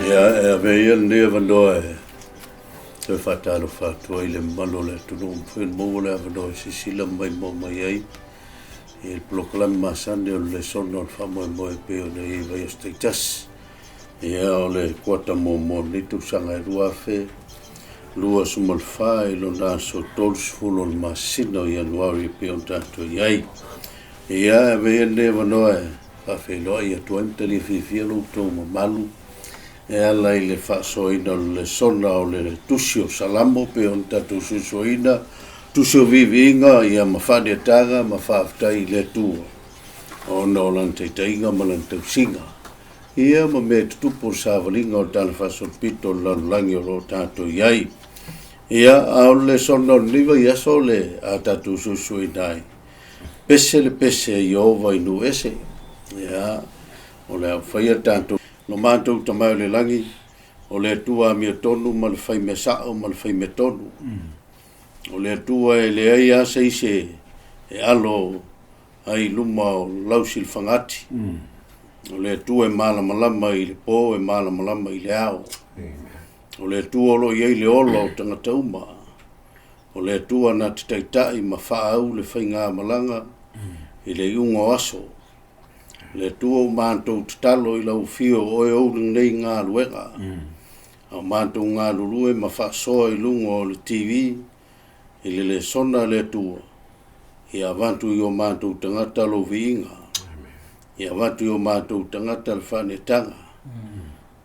Ia, e avea ia lenei avanoa e toe faatalofa atu ai i le mamalu o le atunuu ua mafai ona maua le avanoa e silasila ma maimoa mai ai i le polokalame masani o le lesona o le faamoemoe e pei ona i ai i vaiaso taitasi. Ia, o le kuata muamua o lenei tausaga e 2024 i lona aso 30 o le masina o Ianuari e pei ona tatou i ai. Ia, e avea ia lenei avanoa e faafeiloai atu ai ma talia fiafia lo outou mamalu e ala i le faasoaina o le lesona o le Tusi o Salamo pei ona tatou suesueina, Tusi o Viiviiga, ia ma faaniataga ma faafetai i le Atua ona o Lana taitaiga ma Lana tausiga. Ia ma mea e tutupu o le savaliga o le Tala Faasolopito o le lalolagi o lo o tatou i ai. Ia, a o le lesona o lenei vaiaso o le a tatou suesueina ai, pese le pese a Ieova i nuu ese. Ia, o le a faia tatou. Lo matou Tama i le lagi, o le Atua amiotonu ma le faimea sao ma le faimea tonu. O le Atua e leai lava se isi e alo ai i luma o lau silafagati. O le Atua e malamalama i le po, e malamalama i le ao. O le Atua o lo o i ai le ola o tagata uma. O le Atua na te taitai ma faaau le faigamalaga i le iuga o aso. O le Atua ua matou tatalo i lau afio o oe ou lenei galuega. A o matou galulue ma faasoa i luga o le TV i le lesona a le Atua, ia avatu i o matou tagata lou viiga. Ia avatu i o matou tagata le faaneetaga.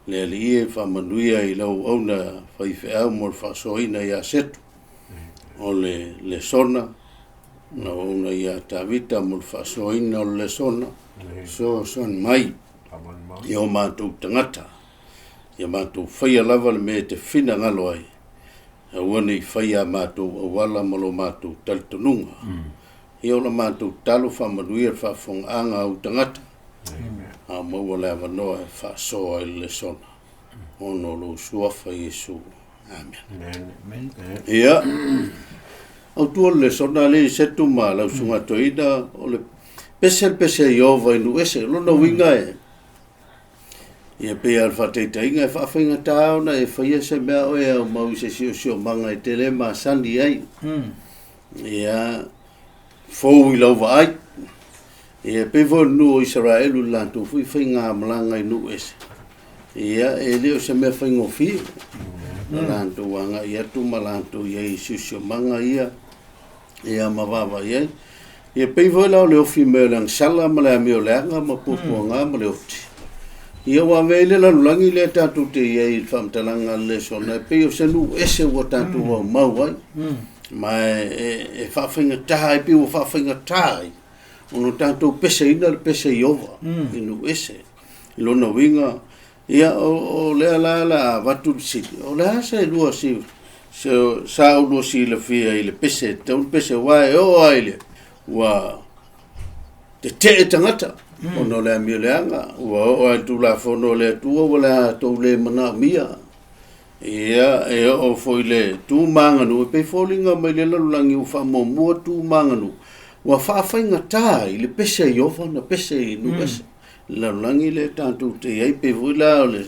Le Alii e faamanuia i lau auauna faifeau mo le faasoaina ia Setu o le lesona, lau auauna ia Tavita mo le faasoaina o le lesona, fesoasoani mai i o matou tagata, ia matou faia lava le mea e te finagalo ai, aua ne i faia a matou auala ma lo matou talitonuga. Ia o la matou tatalo faamanuia le faafofogaaga a ou tagata, a o maua le avanoa e faasoa i le lesona ona o lou suafa Iesu. Amene. Ia, autu o le lesona lea i Setu ma lau susuga toeaina, o le pese le pese a Ieova i nuu ese. O lona uiga e, ia pei lava o le faataitaiga e faafaigata ona e faia se mea oe e aumau i se siosiomaga e te le masani ai. Ia, fou i lau vaai. Ia, e pei foi o le nuu o Isaraelu i le latou foi faigamalaga i nuu ese. Ia, e le o se mea faigofie. Na latou agai atu ma latou i ai i siosiomaga ia, ia ma vaavaai ai. Ia, pei foi la o le ofi mai o le agasala ma le amioleaga ma puapuaga ma le oti. Ia, ua avea ai le lalolagi lea tatou te i ai i le faamatalaga a le lesona, e pei o se nuu ese ua tatou aumau ai. Ma e faafaigata ai, pei ua faafaigata ai ona tatou peseina le pese a Ieova i nuu ese. I lona uiga, ia, o lea la o le a avatu le fesili, o le a se lua si, se, sa oulua silafia i le pese, e tatau ona pese, aua e oo lava i le, ua tetee tagata ona o le amio leaga, ua oo lava i le Tulafono a le Atua ua latou le manaomia. Ia, e oo foi i le tu ma aganuu, e pei e foliga mai le lalolagi ua faamuamua tu ma aganuu, ua faafaigata ai le pese a Ieova ona pese i nuu ese. Le lalolagi lea tatou te i ai, pei foi la o le,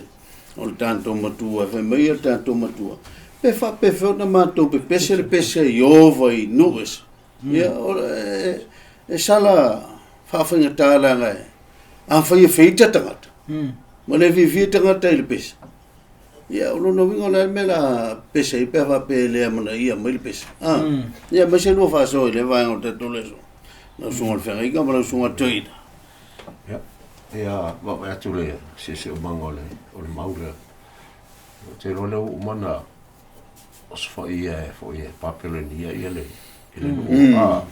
o le tatou matua, e fai mai le tatou matua, pe faapefea ona matou pepese le pese a Ieova i nuu ese. Ia, e, e sala faafaigata leaga e, afai e feita tagata, ma le fiafia tagata i le pese, Ia, o lona uiga o le a le mea o le a pese ai pe a faapea e le amanaia mai le pese? A, ia aemaise lua faasoa i lea vaega o le tatou leso. Lau susuga i le feagaiga ma lau susuga i le toeaina. Ia, ia vaavaai atu le siosiomaga o le, o le mau lea. Ou te iloa lea ua uma ona osofaia e foi e Papelonia ia le, i le nuu. A,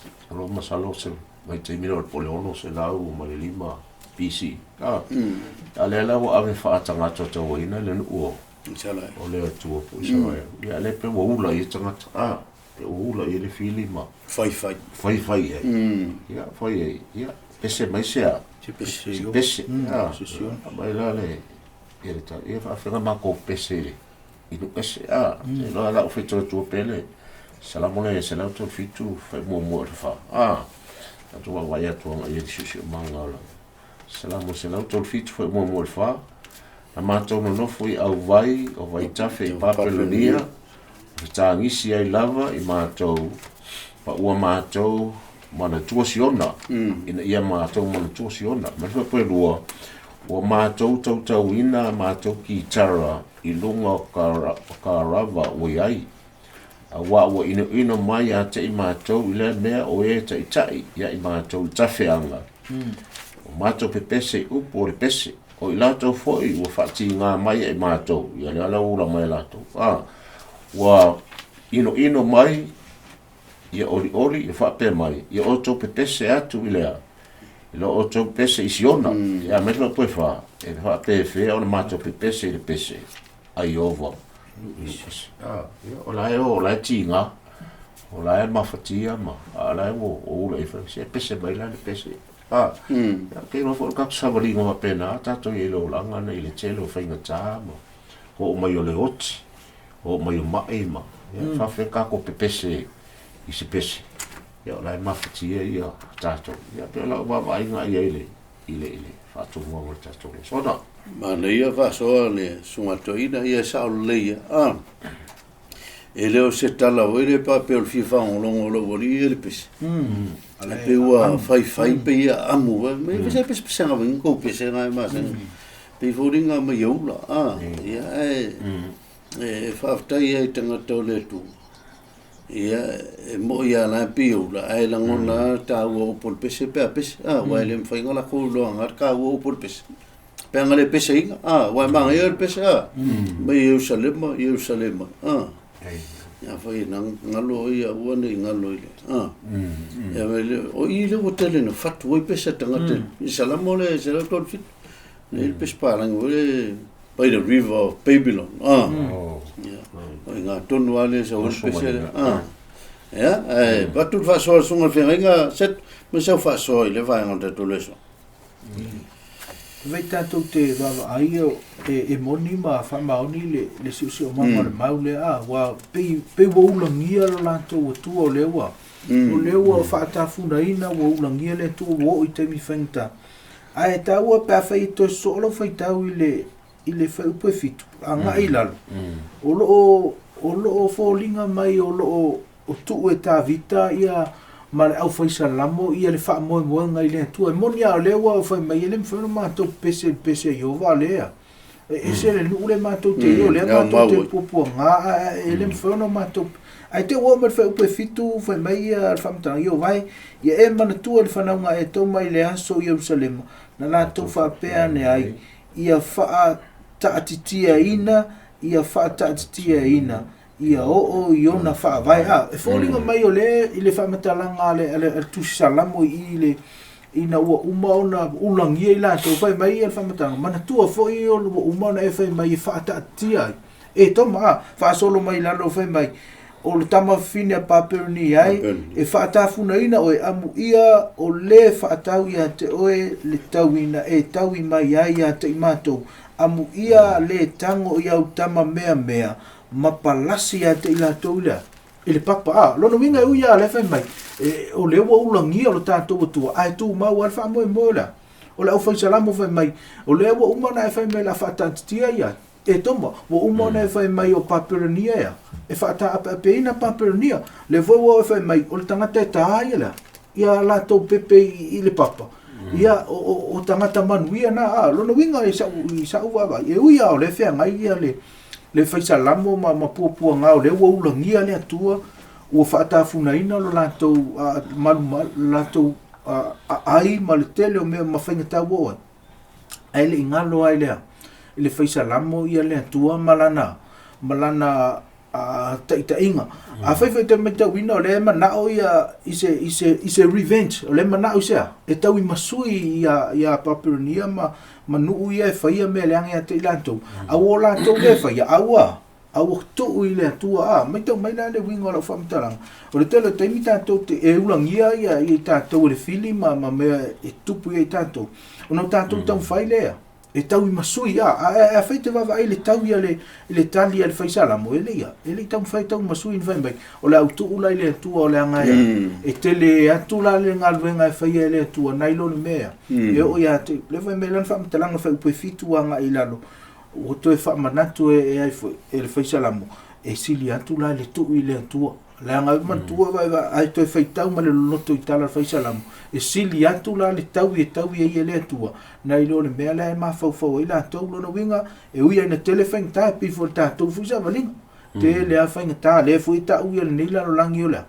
masalo, masalo se vaitaimi lea o le po o le 605 BC. A, a lea la ua ave faatagata tauaina le nuu o o le Atua po o Isaraelu. Ia lea pe ua ula i ai tagata. A, pe ua ula i ai le fili ma Faifai. faifai i ai. Ia, fai ai. Ia, pese mai se a. Se pese Se pese. A, aumai la le, ia le tala. Ia faafefea ona matou pese i le i nuu ese. A, te iloa la u faitau atua pea le Salamo lea 137 faaimuamua i le fa. A, tatou vaavaai atu agai i le siosiomaga o le Salamo 137 faaimuamua i le fa. Na matou nonofo i auvai o vaitafe i Papelonia, fetagisi ai lava i matou, ma ua matou manatua Siona, ina ia matou manatua Siona. Ma le fuaiupu 2, ua matou tautauina a matou kitara i luga o karava ua i ai, auā ua inoino mai ia te i matou i lea mea o e taitai ia i matou i tafeaga, o matou pepese i upu o le pese, o i latou foi ua faatigā mai ia i matou, ia lea la ua ula mai e latou, ua inoino mai ia olioli ia faapea mai, ia outou pepese atu i lea, i lo outou pese i Siona. Ia mai le fuaiupu 4, e faapefea ona matou pepese i le pese a Ieova. Ia, o la e o, o la e tiga, o la e mafatia ma, a o la e ua ula i fai, se pese mai la le pese. Ia, ke iloa foi o le tatou savaliga faapena, tatou i ai i le olaga nei i le tele o faigata ma oo mai o le oti, oo mai o mai ma, ia, faafefea tatou pepese i se pese. Ia, o la e mafatia ia tatou. Ia, pei o lau vaavaaiga i ai i le, i le, i le faatumuaga o le tatou lesona. Manaia faasoa le susuga toeaina, ia e sao lelei lava. E le o se tala foi lea faapea o le fia faalogologo o lou alii ia le pese. Ae pei ua faifai pei ia amu ai. Mai se pesepesega foi ni kou pesega e masani. Pei foliga mai ia ula. Ia ae e faafetai ai i tagata o le Atua. Ia e moi lava la e pei e ula ae lagona lava le taua o upu o le pese pe a pese. Aua e le mafai ona latou iloaina le taua o upu o le pese. Pe a na le peseina, aua e manaia le pese, mai Ierusalema, Ierusalema, Ia fai na galo ia aua ne i galo i le, Ia mai lea, o i lea ua tele na fatu ai pese a tagata i Salamo lea 137. Lea le pese palagi foi lea, by the river of Babylon, Ia, o i ngā tonu lava lea sau ai le pese lea, Ia, ae avatu le faasoa a le Susuga i le Feagaiga, Set, ma sau faasoa i le vaega o le tatou lesona. Vei tatou te vaavaai e moni ma faamaoni le siosiomaga o le mau lea, aua pei ua ulagia lo latou Atua, o lea ua o lea ua faatafunaina, ua ulagia le Atua, ua oo i taimi faigata. Ae taua pe afai e toe sosoo lau faitau i le fuaiupu e 7 agai i lalo, o lo o foliga mai o lo o tuu e Tavita ia ma le aufaisalamo ia le faamoemoega i le Atua. E moni lava o lea ua fai mai, e le mafai ona matou pepese i le pese a Ieova lea. E ese le nuu lea matou te i ai, o lea matou te puapuaga, ae e le mafai ona matou. Ae te i ua oo mai le fuaiupu e 7, fai mai ia le faamatalaga, Ieova e, ia e manatua i le fanauga a Etoma i le aso i Ierusalema, na latou faapea ane ai, ia faataatitiaina, ia faataatitiaina, ia oo i ona faavae. A, e foliga mai o lea i le faamatalaga a le Tusi Salamo i i le ina ua uma ona ulagia i latou, fai mai ia le faamatalaga, manatua foi ua uma ona e fai mai e faataatitia ai. E toma, a, faasolo mai lalo fai mai, o le tama fafine a Papelonia ai, e faatafunaina oe, amuia o le faatau ia te oe le tauina e taui mai ai ia te i matou, amuia le tago i au tama meamea, ma palasi ia te i latou i le a? I le papa. A, lona uiga e ui lava o lea e fai mai, e, o lea ua ulagia lo tatou Atua, ae tumau lava le faamoemoe o le a? O le aufaisalamo fai mai, o lea ua uma ona e fai mai o le a faataatitia ia Etoma, ua uma ona e fai mai o Papelonia ea, e faataapeapeina Papelonia. Lea foi ua e fai mai, o le tagata e ta ia le a? Ia latou pepe i le papa, ia o tagata manuia na. A, lona uiga i sa'u vaavaai, e ui lava o lea e feagai ia le faisalamo ma puapuaga o lea ua ulagia le Atua, ua faatafunaina lo latou malu, latou aai ma le tele o mea ma faigata ua oo ai. Ae le i galo ai lea i le faisalamo ia le Atua ma lana taitaiga. Afai foi e te matauina o lea e manao ia i se revenge, o lea e manao i se a? E tauimasui ia Papelonia ma nuu ia e faia mea leaga ia te i latou. A ua o latou lea e faia, a ua tuu i le Atua. A matau mai la le uiga o lau faamatalaga, o le tele o taimi tatou te e ulagia ia i tatou e le fili ma mea e tupu ia i tatou, ona o tatou taumafai lea e tauimasui, a afai e te vaavaai i le tau a i le tali a le faisalamo, e le i e le i taumafai e tauimasui, na fai mai, o le a ou tuu la i le Atua, o le aga e tele atu la le galuega e faia e le Atua, nai lo le mea e oo ia te, le fai mai lana faamatalaga fuaiupu e 7 agai i lalo, Ua toe faamanatu e ai foi e le fai Salamo, e sili atu la le tuu i le Atua. Leaga e manatua vae ae toe faitau ma le loloto i tala a le fai Salamo, e sili atu la le taui e taui ai e le Atua, nai lo le mea lea e mafaufau ai latou. Lona uiga, e ui lava ina tele faigata, e pei foi o le tatou foi savaliga. Tele lava faigata, lea foi e tauia lenei lalolagi o le a?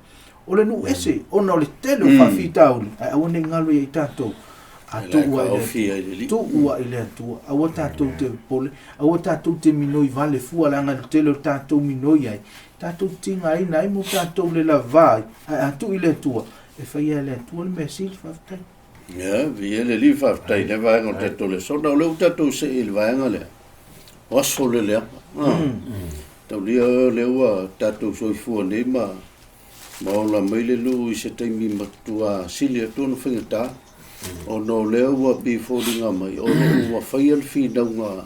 O le nuu ese, ona o le tele o faafitauli, ae aua ne i galo ia i tatou. A tuu ai le Atua, tuu ai le Atua, aua tatou te popole, aua tatou te minoi vale fua, leaga le tele o tatou minoi ai, tatou tigaina ai mo tatou le lava ai, ae a tuu i le Atua, e faia e le Atua le mea sili. Faafetai. Ia, viia le Alii, faafetai i lea vaega o le tatou lesona. O lea ua tatou see i le vaega lea, o aso o le leaga. Taulia o lea ua tatou soifua nei ma ma ola mai le nuu i se taimi matua sili atu ona faigata, ona o lea ua pei e foliga mai o lo o ua faia le finauga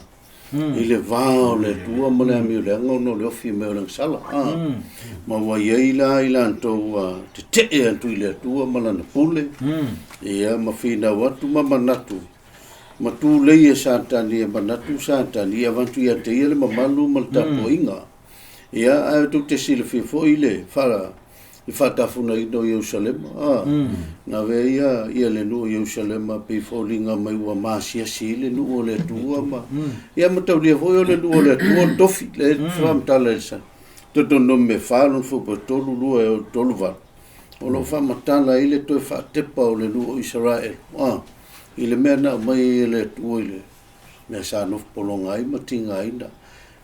i le va o le Atua ma le amioleaga ona o le ofi mai o le agasala. Ma ua i ai la i latou ua tetee atu i le Atua ma Lana pule, ia ma finau atu ma manatu, ma tulei e Satani e manatu Satani e avatu ia te ia le mamalu ma le tapuaiga. Ia, ae tou te silafia foi le le faatafunaina o Ierusalema, a, na avea ia ia le nuu o Ierusalema pei foliga mai ua masiasi ai le nuu o le Atua ma, ia ma taulia foi o le nuu o le Atua o le tofi, le faamatala i le sa. Deuteronome 4 lona fuaiupu e 3, 2 e 3, 8, o lo o faamatala ai le toe faatepa o le nuu o Isaraelu, a, i le mea na aumai ai e le Atua i le mea sa nofo pologa ai ma tigaina,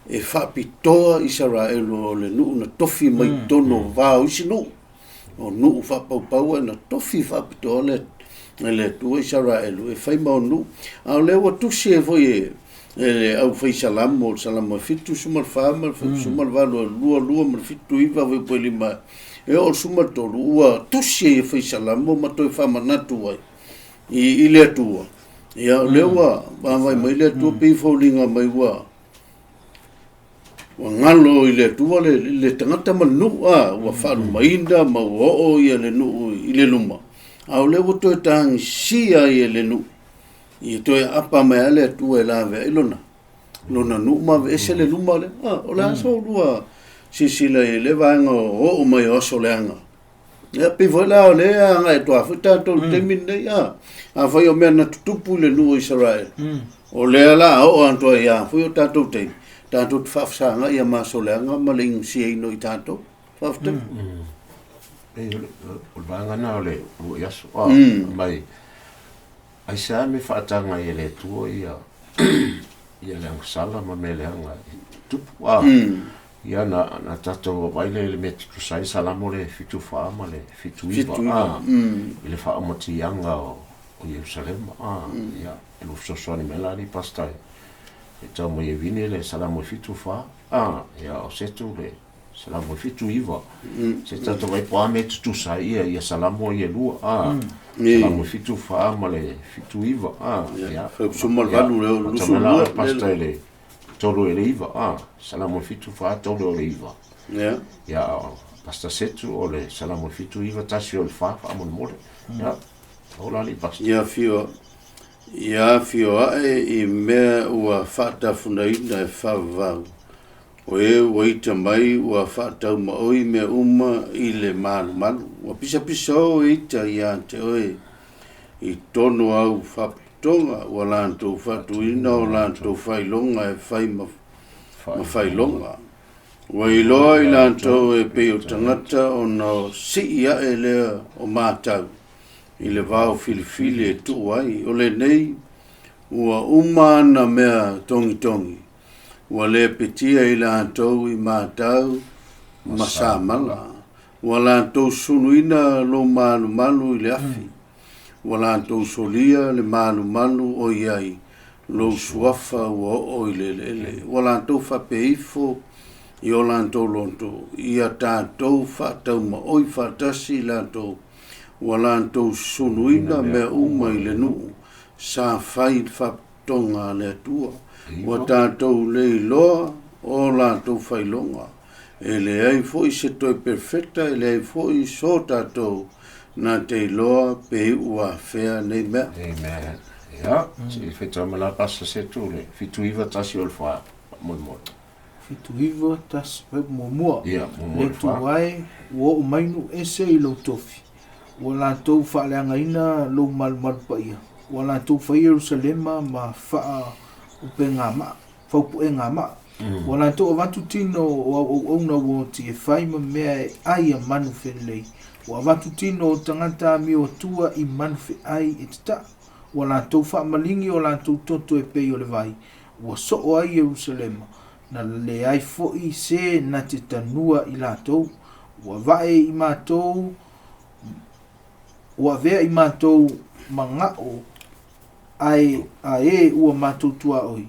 e faapitoa Isaraelu o le nuu na tofi mai totonu o va o isi nuu, o nuu faapaupau ae na tofi faapitoa le e le Atua Isaraelu e fai ma ona nuu. A o lea ua tusi ai foi e e le aufai Salamo, le Salamo e 74 ma le 78, e 22 ma le 79 fuaiupu e 5 e oo i le 13, ua tusi ai e fai Salamo ma toe faamanatu ai i le Atua. Ia, o lea ua vaavaai mai le Atua pei e foliga mai ua ua galo i le Atua le, le tagata ma le nuu, a, ua faalumaina ma ua oo ia le nuu i le luma, a o lea ua toe tagisia ai e le nuu, ia toe aapa mai lava le Atua e laveai lona, lona nuu ma aveese le luma lea. A, o le a sa oulua silasila i lea vaega o oo mai o aso leaga? Ia, pei foi la o lea e agai atu lava foi tatou i le taimi lenei, a. Afai o mea na tutupu i le nuu o Isaraelu, o lea la a oo atu ai lava foi o tatou taimi, tatou te faafesagai ia ma aso leaga ma le inusiaina o i tatou. Faafetai. Pei o le vaega lena o le uluai aso, a, mai, aisea mea faataga ai e le Atua ia ia le agasala ma mea leaga e tutupu, a. Ia na, na tatou vaavaai lea i le mea e tutusa ai Salamo le 74 ma le 79, a, i le faaumatiaga o, o Ierusalema, a, ia, e lua fesoasoani mai la alii pastor e tau mai e vine le Salamo e 74, a, ia, o Setu le Salamo e 79. Se tatou vaai po o a mea e tutusa ai ia, ia Salamo ia e lua, a, Salamo e 74 ma le 79, a, ia. 78 le 22. Pastor i le 3 e le 9, a, Salamo e 7, 4, 3 o le 9. Ia. Ia, o Pastor Setu o le Salamo e 7, 9, 1 o le 4, faamolemole. Ia, ola alii Pastor. Ia afio, ia afio ae i mea ua faatafunaina e faavavau, o e ua ita mai ua faataumaoi mea uma i le malumalu. Ua pisapisao e ita ia te oe i tonu au Tonga, ua latou faatuina o latou faailoga e fai ma faailoga. Ua iloa i latou e pei o tagata ona sii ae lea o matau i le vao filifili e tuu ai. O lenei, ua uma ana mea togitogi, ua le petia i latou i matau ma samala. Ua latou suluina lou malumalu i le afi. Ua latou solia le malumalu o i ai lou suafa ua oo i le eleele. Ua latou faapea ifo i o latou loto, ia tatou faataumaoi faatasi i latou, ua latou suluina mea uma i le nuu sa fai i le faapitoga a le Atua. Ua tatou le iloa o latou failoga. E leai foi se toe perfeta, e leai foi so tatou na te iloa pe iu afea nei mea. Amen. Ia, se i faitau mai la pasa setu le 791 o le 4, faamolemole. 79 1 fuaiupu muamua. Ia, muamua Le le 4. Atua e, ua oo mai nuu ese i lou tofi, ua latou faaleagaina lou malumalu paia, ua latou faia Ierusalema ma faaupegamaa, faupuegamaa. Ua latou avatu tino o au auauna ua oti e fai ma mea e ai a manu felelei, ua avatu tino o tagata amio atua i manu feai e tataa. Ua latou faamaligi o latou toto e pei o le vai, ua soo ai Ierusalema, na leai foi se na te tanua i latou. Ua vae i matou, ua avea i matou magao ae a e ua matou tuaoi,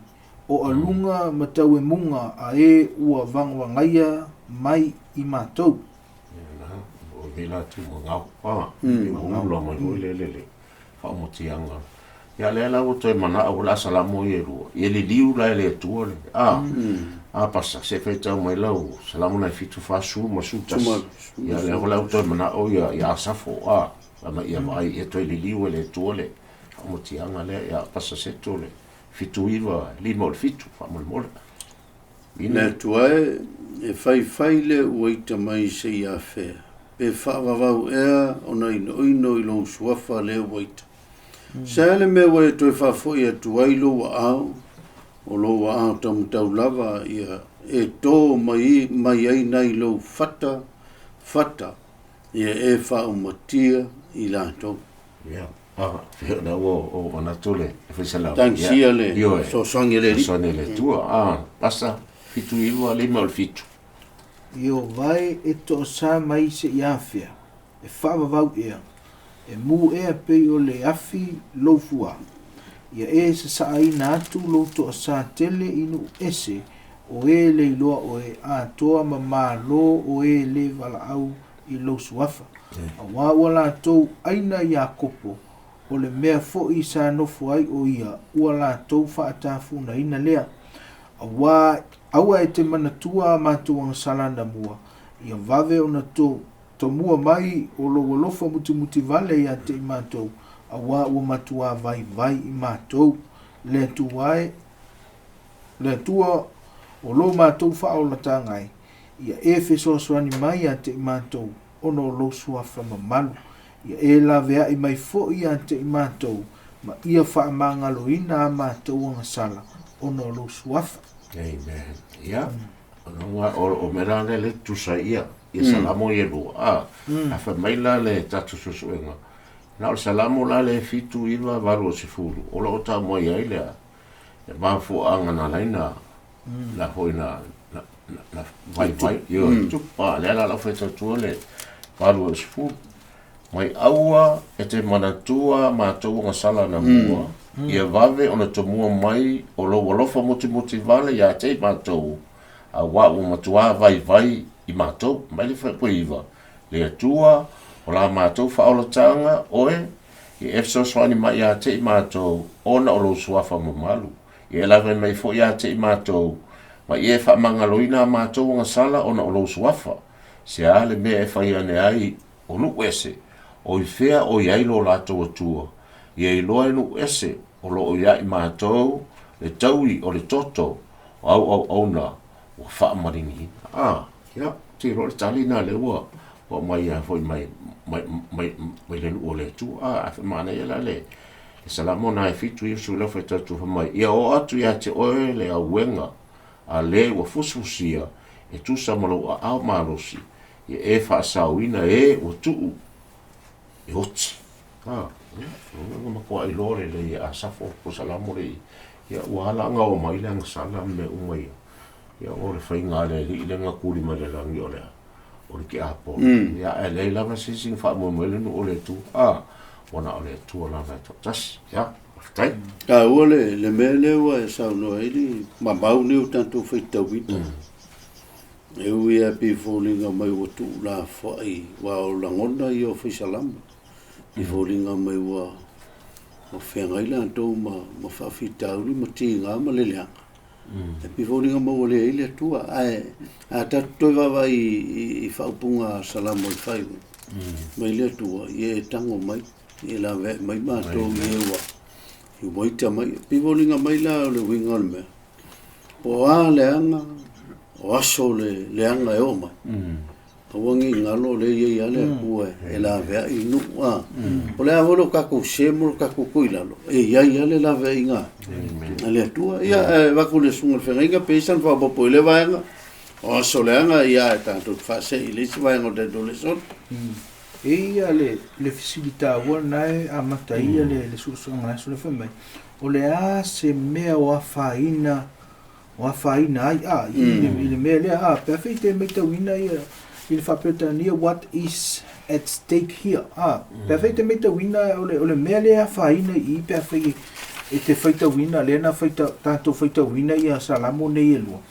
o aluga ma tauemuga a e ua vagavagaia mai i matou. Ia, o nei latou magao, a, ua ula mai foi lele le faaumatiaga. Ia lea la ua toe manao o le a Salamo ia e lua. Ia liliu la e le Atua le a. A pasa se faitau mai lau Salamo na 7 40 ma 11. Ia lea la ua toe manao ia ia Asafo a. Ama ia vaai ia toe liliu e le Atua le faaumatiaga lea ia pasa seto le 79 5 o le 7 faamolemole. Le Atua e, e faifai le ua ita mai seia afea, pe faavavau ea ona inoino i lou suafa le ua ita. Se a le mea ua e toe faafoi atu ai lou aao, o lou aao taumatau lava ia e tō mai, mai ai nai lou fata, fata, ia e faaumatia i latou. Ia, a, fea na ua o manatu le faisalau. Tagisia le fesoasoani a le Alii. Fesoasoani a le Atua. A, pasa, 79 5 o le 7. Ieova e, e toasā mai seia afea, e faavavau ea, e mū ea pei o le afi lou fuā. Ia e sasaaina atu lou toasā tele i nuu ese, o e le iloa oe, atoa ma malo o e le valaau i lou suafa. Auā ua latou ʻaina Iakopo, o le mea foʻi sa nofo ai ʻo ia, ua latou faatafunaina lea. Auā, aua e te manatua a matou agasala anamua, ia vave ona to, tomua mai o lou alofa mutimuti vale iā te i matou, auā ua matuā vaivai i matou. Le Atua e, le Atua o lo matou faaolataga e, ia e fesoasoani mai iā te i matou, ona o lou suafa mamalu. Ia e laveai mai foi iā te i matou, ma ia faamagaloina a matou agasala, ona o lou suafa. Amen. Ia, o, o, o mea la lea le tusa ia, ia Salamo ia lua. A, a fai mai la le tatou suesuega. Na o le Salamo la le 7, 9, 8 o 10. O lo o tau mai ai lea, le mafuaaga na ala ai na, na foi na, na, na, na vaivai, ioe, tupu. A, lea la lau faitau tua le 8 o le 10. Mai aua e te manatua matou agasala anamua, ia vave ona tomua mai o lou alofa motumotu vale iā te i matou, auā ua matuā vaivai i matou. Mai le fuaiupu 9, Le Atua, o la matou faaolataga oe, ia e fesoasoani mai iā te i matou, ona o lou suafa mamalu. Ia e lave mai foi iā te i matou, ma ia e faamagaloina a matou agasala ona o lou suafa. Se a le mea e fai ane ai o nuu ese, o i fea o i ai lo latou Atua, ia iloa e nuu ese o lo o iā i matou le taui o le toto o au auauna ua faamaliniina. A, ia, te iloa le tali na lea ua ua aumai lava foi mai, mai, mai, mai le nuu o le Atua. A, ae faamanaia la le, le Salamo na e 7 ia sui lau faitau atu fai mai, ia oo atu ia te oe le auega a le ua fusifusia e tusa ma lou aao malosi, ia e faasaoina e ua tuu e oti. A, ia, o matua iloa lelei e Asafo po Salamo le ia ua ala ona oo mai le agasala ma mea uma ia. Ia o le faiga a le Alii lea na tuli mai le lagi o le a? O le tiapolo. Ia ae leai lava se isi na faamoemoe le nuu o le Atua. A, ua na o le Atua lava e toatasi. Ia, faafetai. Taua le, le mea lea ua e saunoa ai le mamau nei o tatou faitauina. E ui lava pei e foliga mai ua tuulafoai, aua o lagona ia o faisalama, e foliga mai ua feagai latou ma faafitauli ma tiga ma le leaga. E pei e foliga mai ua leai le Atua. Ae a tatou toe vaavaai i faaupuga a Salamo i faaiuga, mai le Atua, ia e tago mai, ia e laveai mai matou i e I ua ita mai. E pei foliga mai la o le uiga o le mea, po o a leaga, o aso le leaga e oo mai, aua ne i galo o lea e i ai lava le Atua e laveai i nuu. A, o le a foi lo tatou se ma lo tatou toilalo, e i ai lava le laveaiga a le Atua. Ia, e avatu i le susuga i le feagaiga pe i ai sana faaopoopo i lea vaega, o aso leaga, ia ae tatou te faasee i le isi vaega o le tatou lesona. E i ai le fesili taua lena e amata ai le suesuega o le aso lea fai mai, o le a se mea o afaina, o afaina ai a i le mea lea a, pe afai e te matauina ia i le faa-Peretania what is at stake here a, pe afai e te matauina o le mea lea e afaina i i pe afai e te faitauina lea na tatou faitauina ia Salamo nei e lua.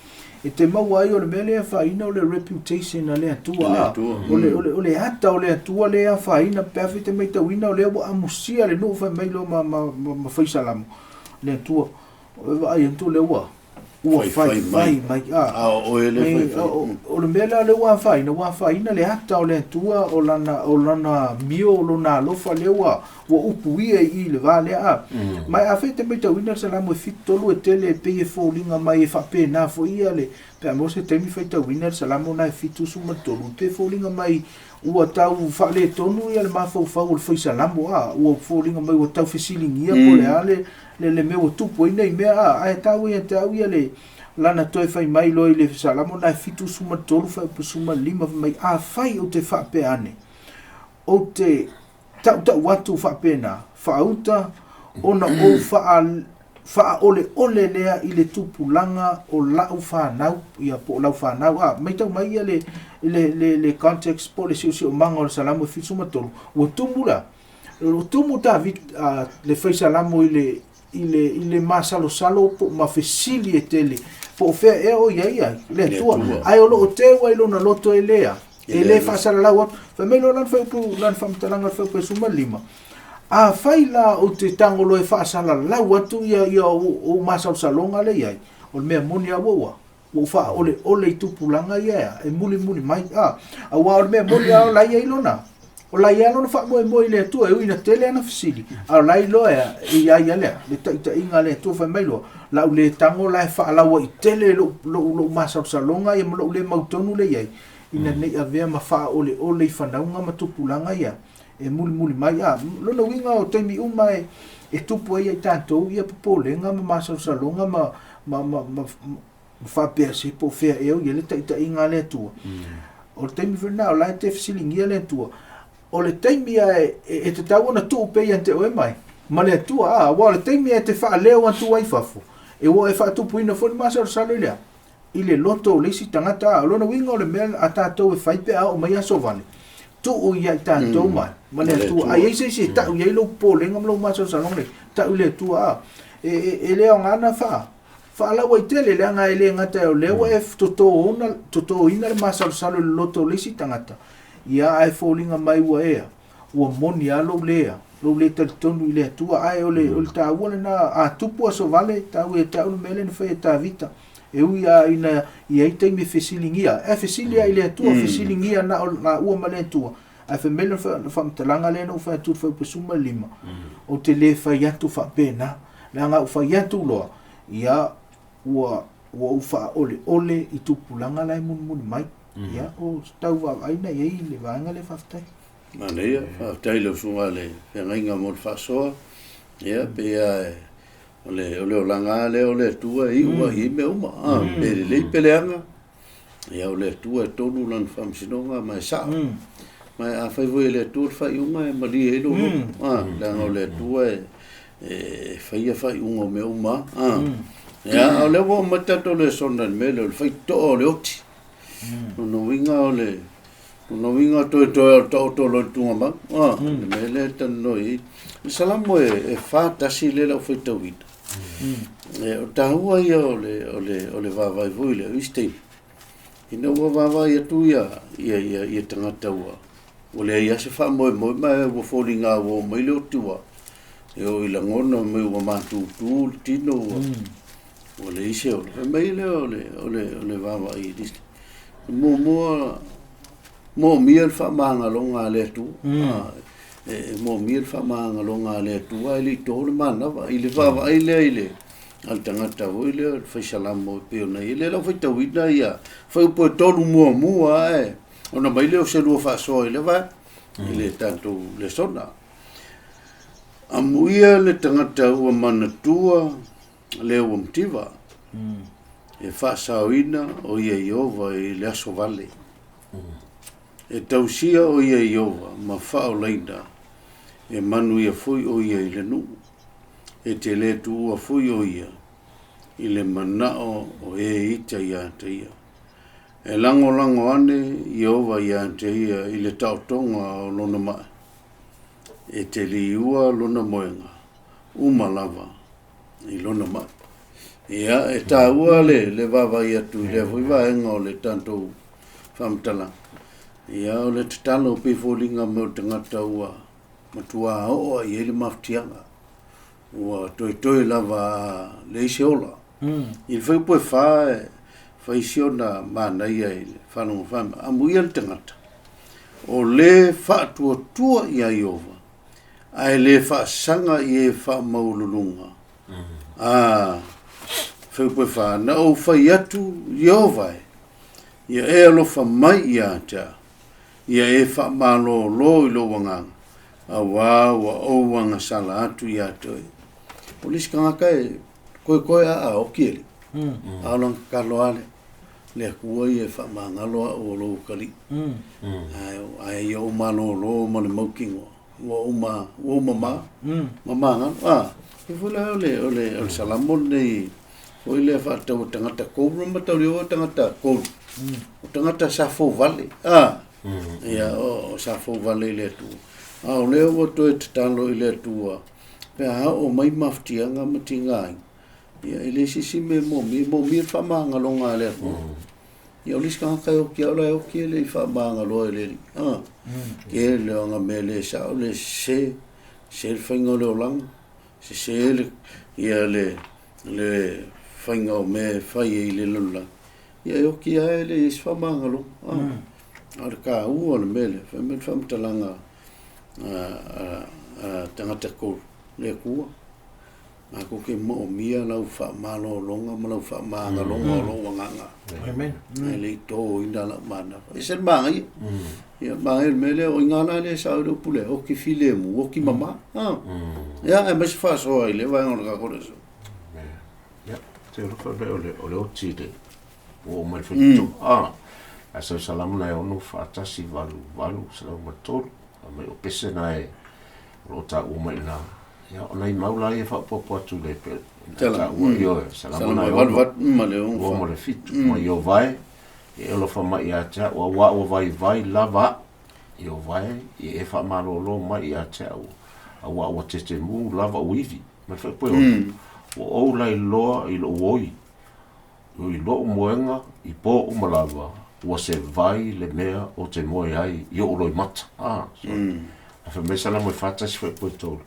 E te maua ai o le mea lea e afaina o le reputation a le Atua. A, o le, o le, o le ata o le Atua lea e afaina pe afai e te matauina o lea ua amusia le nuu fai mai loa ma, ma, ma, ma fai salamo le Atua. E vaai atu lea ua ua Faifai faifai mai. A, A o oe le faifai. O le mea la lea ua afaina, ua afaina le ata o le Atua, o lana, o lana amio, o lona alofa lea ua, ua upuia i i le va lea a. Ma afai e te matauina le Salamo e 73 e tele e pei e foliga mai e faapena foi ia le, pe a maua se taimi faitauina le Salamo na e 73, e pei e foliga mai ua tau faaletonu ia le mafaufau o le fai Salamo a, ua foliga mai ua tau fesiligia po o le a le, le mea ua tupu ai nei mea a, ae taua ia te au ia le lana toe fai mai loa i le Salamo na e 73 fuaiupu 15 fai mai, afai ou te faapea ane, ou te tautau atu faapena, faauta ona ou faaoleole lea i le tupulaga o lau fanau, ia po o lau fanau. A, matau mai ia le, le, le, le context po o le siosiomaga o le Salamo e 73, ua tumu la, ua tumu David, le fai Salamo i le, i le, i le masalosalo po ma fesili e tele, po o fea ea o i ai ai, le Atua. Ae o lo o teu ai lona loto e lea, e le faasalalau atu. Fai mai loa lana fuaiupu, lana faamatalaga o le fuaiupu e 15, Afai la ou te tago loa e faasalalau atu ia, ia ou masalosaloga lea i ai, o le mea moni lava ua, ua ou faaoleole i tupulaga ia e mulimuli mai. A, aua o le mea moni lava o la e i ai lona, o la e i ai lona faamoemoe i le Atua, e ui ina tele ana fesili, a o la e iloa e i ai ia lea, le taitaiga a le Atua. Fai mai loa, la ou le tago la e faalauaitele lou, lou, lou masalosaloga ia ma lou le mautonu lea i ai, ina ne i avea ma faaoleole i fanauga ma tupulaga ia e mulimuli mai. A, lona uiga o taimi uma e, e tupu ai ia i tatou ia popolega ma masalosaloga ma, ma, ma, ma, ma faapea se po o fea ea o i ai le taitaiga a le Atua. O le taimi foi lena o la e te fesiligia le Atua. O le taimi a e, e, e tatau ona tuu pea ia te oe mai ma le Atua, a, aua o le taimi e te faaleo atu ai i fafo, e ua e faatupuina foi le masalosalo i le a? I le loto o le isi tagata. A, o lona uiga o le mea a tatou e fai pe a oo mai aso vale, tuu ia i tatou ma, ma le Atua. A i ai se isi e tau i ai lou popolega ma lou masalosaloga nei, tau i le Atua. A, e, e, e le aoga ona faa, faalauaitele, leaga e le gata o lea ua e totoina, totoina le masalosalo i le loto o le isi tagata, ia ae foliga mai ua ea, ua moni lava lou le, lou le talitonu i le Atua. Ae o le, o le taua lena, a tupu aso vale, tau ia te au le mea lea na fai e Tavita. E ui lava ina i ai taimi e fesiligia, ae fesili lava i le Atua, fesiligia na o laua ma le Atua. Ae fai mai le faamatalaga lea na ou fai atu i le fuaiupu 15, ou te le fai atu faapena, leaga a ou fai atu loa, ia, ua, ua ou faaoleole i tupulaga la e mulimuli mai. Ia, o tau vaavaai na i ai le vaega lea, faafetai. Manaia, faafetai i lau susuga i le feagaiga mo le faasoa. Ia, pei lava e O le, o le olaga lava lea o le Atua e iu ai i mea uma, a, pe lelei pe leaga, ia o le Atua e tonu lana faamasinoga ma e sao. Ma e afai foi e le Atua le faaiuga e malie ai lou loto, a, leaga o le Atua e, e faia faaiuga o mea uma, a. Ia, a o lea ua oo mai le tatou lesona i le mea lea o le faitotoa o le oti. Lona uiga o le, lona uiga toetoe o le taoto loa i le tugamau, a, le mea lea e talanoa i ai. O le Salamo e 41 lea lau faitauina. E, o taua ia o le, o le, o le vaavaai foi lea, i isi taimi, ina ua vaavaai atu ia, ia, ia, ia tagata ua, ua leai lava se faamoemoe ma ua foliga ua oo mai le oti ua, e oo i lagona mai ua matutu le tino ua, Ua leai se ola. Fai mai lea o le, o le, o le vaavaai i le muamua, moomia le faamagaloga a le Atua. e moomia le faamagaloga a le Atua ae le i to le manava i le vaavaai lea i le a le tagata foi lea o le fai salamo e pei ona i ai. Lea la ua faitauina ia fuaiupu e tolu muamua ae ona mai lea o se lua faasoa i le vaega i le tatou lesona. Amuia le tagata ua manatua le ua mativa, e faasaoina o ia Ieova i le aso vale. E tausia o ia Ieova ma faaolaina, e manuia foi o ia i le nuu. E te le tuua foi o ia i le manao o e ita ia te ia. E lagolago ane Ieova ia te ia i le taotoga o lona mai. E te liua lona moega uma lava i lona mai. Ia, e taua le, le vaavaai atu i lea foi vaega o le tatou faamatalaga. Ia, o le tatalo pei foliga mai o le tagata ua matua oo i ai le mafatiaga. Ua toetoe lava a leai se ola. I le fuaiupu e fa e fai si ona manaia i le faalogo fai mai, amuia le tagata o le faatuatua iā Ieova, ae le faasaga i e faamaualuluga. A, fuaiupu e fa, na ou fai atu, Ieova e, ia e alofa mai ia te au, ia e faamalōlō i lou agaga, auā ua ou agasala atu ia te oe. O le isi tagata e koekoe a a oki e le. A o lana tatalo lava lea, le Atua ia e faamagalo au o lou atalii. Ae, ae ia ou malōlō ma le mautinoa, ua ou ma, ua ou mamā, ma magalo. A, e foi la o le, o le, o le Salamo lenei, foi lea faatatau o tagata kolu, na mataulia o tagata kolu, o tagata sa fouvale, a, ia, o, o sa fouvale i le Atua. A o lea ua toe tatalo i le Atua, pe a oo mai mafatiaga ma tigaina, ia, e leai se isi mea e moomia, e moomia le faamagaloga a le Atua. Ia, o le isi tagata e oti lava, o la e oti e le i faamagaloa e le Alii. A, tele o ana mea le sao, le sese, sese le faiga o le olaga, sese le, ia le, le faiga o mea e fai ai i le lalolagi. Ia, e oti lava e leai se faamagaloga. A, a o le taua o le mea lea, fai mai le faamatalaga a tagata kolu, le Atua, matou te moomia lau faamalologa ma lau faamagaloga o lou agaga. Amen. Ae le i toina lau manava. E ese le manaia. Ia, manaia le mea lea, o i ngā la lea sao i le upu lea, oki filemu, oki mama. Ah. Ia, aemaise faasoa i le vaega o le tatou leso. Ia, te alofa le o le, o le oti le, ua oo mai le faitotoa. Ah, ae sau salamo na e ono faatasi valu valu selau ma le tolu. Fai mai o pese na e o lo o taua mai i ina. Ia, o nai mau la ia e faaopoopo atu le pe Tala, taua ioe, salamo Salamo na e e valu ono, valu ma le ono lua fa. ma le fitu, ma Ieova e, ia e alofa mai ia te au, auā ua vaivai lava au. Ieova e, ia e faamalōlō mai ia te au, auā ua tetemū lava ou ivi. Ma le faaipoipo, ua ou lailoa i lou oi, I lou moega i pō uma lava, ua se vai le mea o te moe ai i o'u loimata. Ah, sorry. A fai mai Salamo e faatasi faaipoipo e tolu.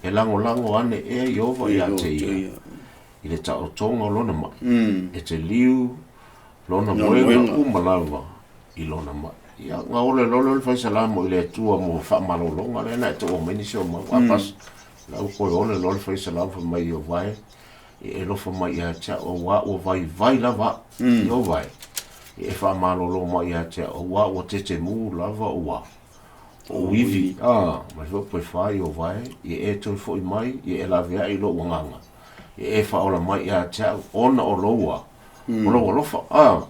E lagolago ane ea Ieova ia te ia, i le taotoga o lona mai, e te liu lona moega uma lava i lona mai. Ia, gaole loa lea o le fai Salamo i le Atua mo faamalologa lea na e taua mai nisi o mau. A pas, la ua toe ole loa le fai Salamo fai mai Ieova e, E alofa mai ia te au, auā ua vaivai lava au. Ieova e, e faamalolo mai ia te au, auā ua tetemū lava ua ou ivi. A, mai foi poe fa, Ieova e, ia e toe foi mai, ia e laveai i lou agaga, ia e faaola mai ia te au, ona o lou a, o lou alofa. A,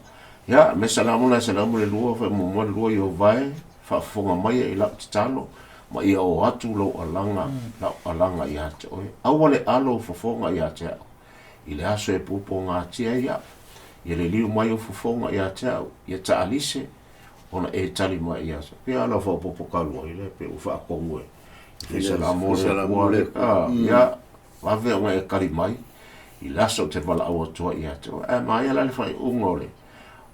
ia, me salamo la salamo le lua, fai muamua le lua, Ieova e, Faafofoga mai i lau tatalo, ma ia oo atu lou alaga, lau alaga ia te oe. Aua le alo ou fofoga ia te au, i le aso e puapuagatia ai au. Ia liliu mai ou fofoga ia te au, ia taalise, ona e tali mai ia te au. Pei lava o lau faaopoopo talu ai lea, pei ua faatonu e Faisalamo le Atua, ia vave ona e tali mai i le aso ou te valaau atu ai ia te oe. Ae manaia la le faaiuga o le,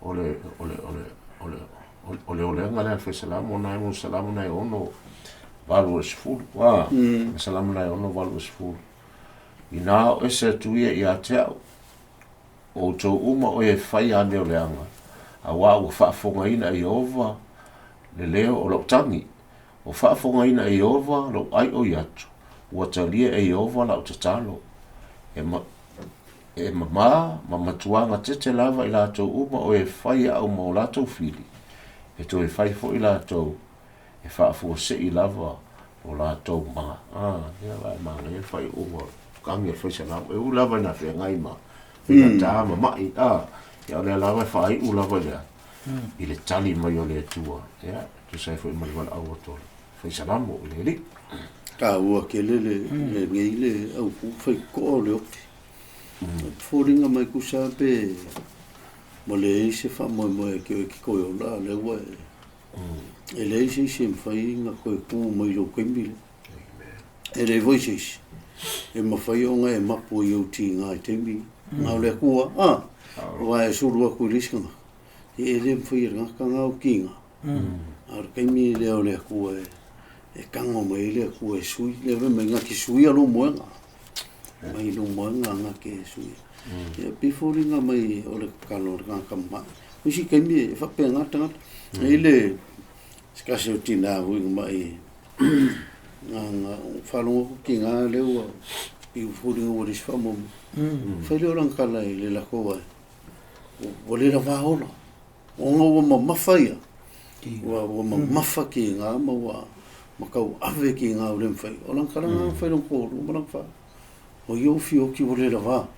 o le, o le, o le, o le, o le olega lea a le fai salamo na e ono salamo na e ono valu o le sefulu. A, salamo na e ono valu o le sefulu. Inā o ese atu ia ia te au, o outou uma o e fai amio leaga, auā ua faafofogaina e Ieova le leo o lou tagi. Ua faafofogaina e Ieova lou ai oi atu, ua talia e Ieova lau tatalo. E, ma, e mamā ma matuā gatete lava i latou uma o e fai aʻu ma o latou fili, e toe fai foi latou e faafuaseʻi lava lo latou ma. A, ia la e manaia le faaiuga o le kagi a le faisalamo. E ui lava ina feagai ma faigata ma maʻi, a, ia o lea lava e faaiu lava i le a, i le tali mai o le Atua, ia, e tusa ai foi ma le valaau atu o le faisalamo i le Alii. Taua tele le lenei le autu faitotoa o le oti. Foliga mai tusa pe ua leai se faamoemoe e te oe e te toe ola, a o lea ua e E leai se isi e mafai ona toe tu mai i lou taimi lea. E leai foi se isi e mafai ona e mapu i ou tiga i taimi na o le Atua, a, aua e sulu atu i le isi tagata, ia e le mafai e le tagata na ou tiga. A o le taimi lea o le Atua e tago mai ai le Atua e sui, lea fai mai, na te suia lou moega, mai lou moega na te suia. Ia e pei e foliga mai o le tatalo a le tagata mama. O isi taimi e faapena tagata. E i ai le se tasi o tina foi na mai na na faalogo atu tina lea ua pei ua foliga ua leai se faamoemoe. Fai lea o lana tala i le latou ae, ua le lava ola. Ona ua mamafa ia, ua mamafa tiga ma ua tauave tiga ua le mafai. O lana tala lena na fai i lona toalua ma lana fa. O ia ua fia oti ua le lava.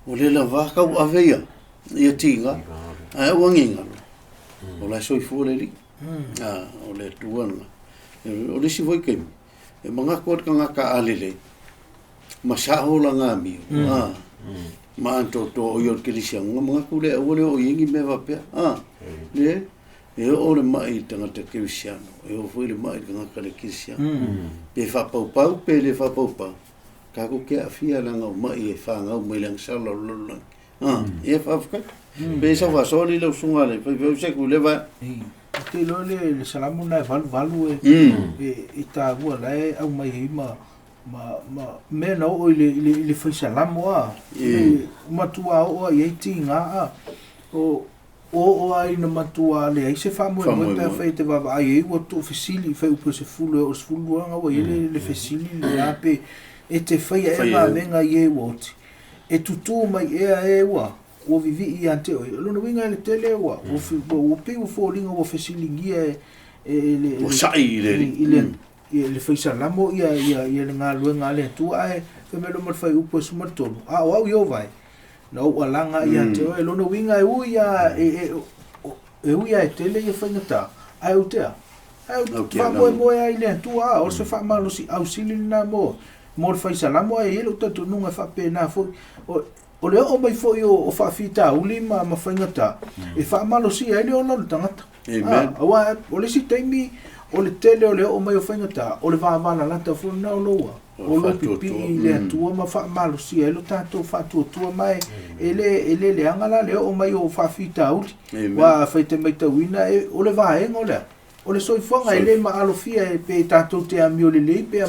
Ua le lava tauave ia, ia tiga. Ae aua ne i galo, o la e soifua le Alii. O le Atua lena. O le isi foi taimi, e manatu lava le tagata a lelei, ma sao lana amio, ma atoatoa o ia o le kerisiano, ona manatu lea aua le oo i ai ni mea faapea, le, e oo le mai i le tagata kerisiano, e oo foi le mai i le tagata le kerisiano. Pe faapaupau pe le faapaupau, tatou te aafia leaga o mai e fanau mai le agasala o le lalolagi. Ia faafetai. Pe sau faasoa le lau susuga le faifeau se ku le va. Ou te iloa le Salamo lena e 88 e taua la e aumai ai ma ma mea na oo i le fai Salamo a. E matua oo lava i ai tiga a. O oo lava ina matua leai se faamoemoe pe afai e te vaavaai i ai ua tuufesili i fuaiupu e 10 e oo i le 12 na ua i ai le fesili lena pe e te faia ea vavega i e ua oti. E tutū mai ea e ua ua vivii ia te oe. O lona uiga e le tele ua ua pei ua foliga ua fesiligia e e le Ua sa'i i le i le i le faisalamo ia ia ia le galuega a le Atua ae fai mai loa ma le fuaiupu e 13, a o au Ieova e, na ou alaga ia te oe. Lona uiga e ui lava e e e ui lava e tele ia faigata, ae ou te a? Ae ou te faamoemoe lava i le Atua, a o se faamalosiau sili lena mo Mo le faisalamo ae i ai lou talitonuga e faapena foi. O, o le oo mai foi o, o faafitauli ma, ma faigata, e faamalosia ai le ola o le tagata. Amen. Ah, aua o le isi taimi, o le tele o le oo mai o faigata, o le vavalalata foi lena o lou, o lou pipii i le Atua ma faamalosia ai lo tatou faatuatua ma e, e le, e le leaga la le oo mai o faafitauli. Aua afai e te maitauina, e, o le vaega o le a? O le soifuaga e le maalofia e pe tatou te amio lelei pe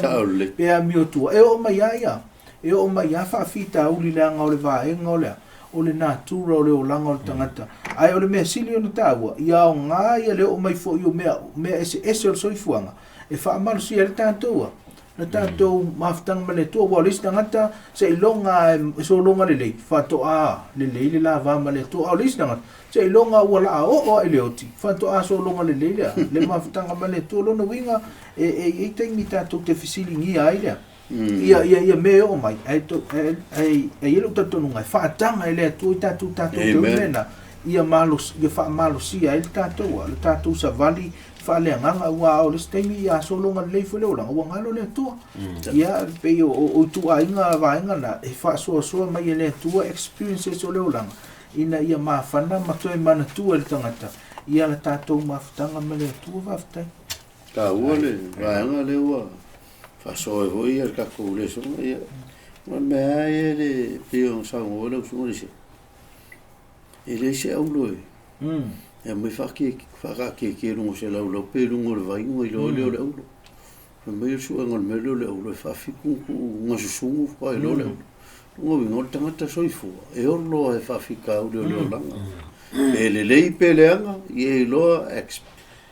pe amio tua. E oo mai lava ia, e oo mai lava faafitauli leaga o le vaega o le a? O le natura o le olaga o le tagata. Ae o le mea sili ona taua, ia aoga ia le oo mai foi o mea mea eseese o le soifuaga e faamalosia ai le tatou a? Le tatou mafutaga ma le Atua. Aua o le isi tagata, seiloga e sologa lelei, faatoa lelei le la va ma le Atua. A o le isi tagata, Seiloga ua laa oo lava i le oti, faatoa sologa lelei lea, le mafutaga ma le Atua. O lona uiga, e i ai taimi tatou te fesiligia ai lea, ia, ia, ia mea e oo mai, ae, ae, ae i ai lou talitonuga, e faataga e le Atua i tatou, tatou te o i mea na, ia malos, ia faamalosia ai le tatou, le tatou savali faaleagaga, aua o le isi taimi, ia sologa lelei foi le olaga, ua galo le Atua. Ia, pei o, o ituaiga vaega na, e faasoasoa mai e le Atua experiences o le olaga, ina ia mafana ma toe manatua e le tagata ia la tatou mafutaga ma le Atua. Faafetai. Taua le vaega lea ua faasoa ai foi le tatou lesona. Ia, o le mea lava ia le pei ona saunoa lau Susuga Lise, e leai se aulo e e aumai faataatietie i luga o se laulau pe i luga o le vai ona iloa lea o le aulo. Fai mai o le suega o le mea lea o le aulo e faafitu ona tuu gasusugu faatoa iloa le aulo. Lona uiga o le tagata soifua e olo lava e faafitauli o le olaga. Pe lelei pe leaga, ia iloa ex,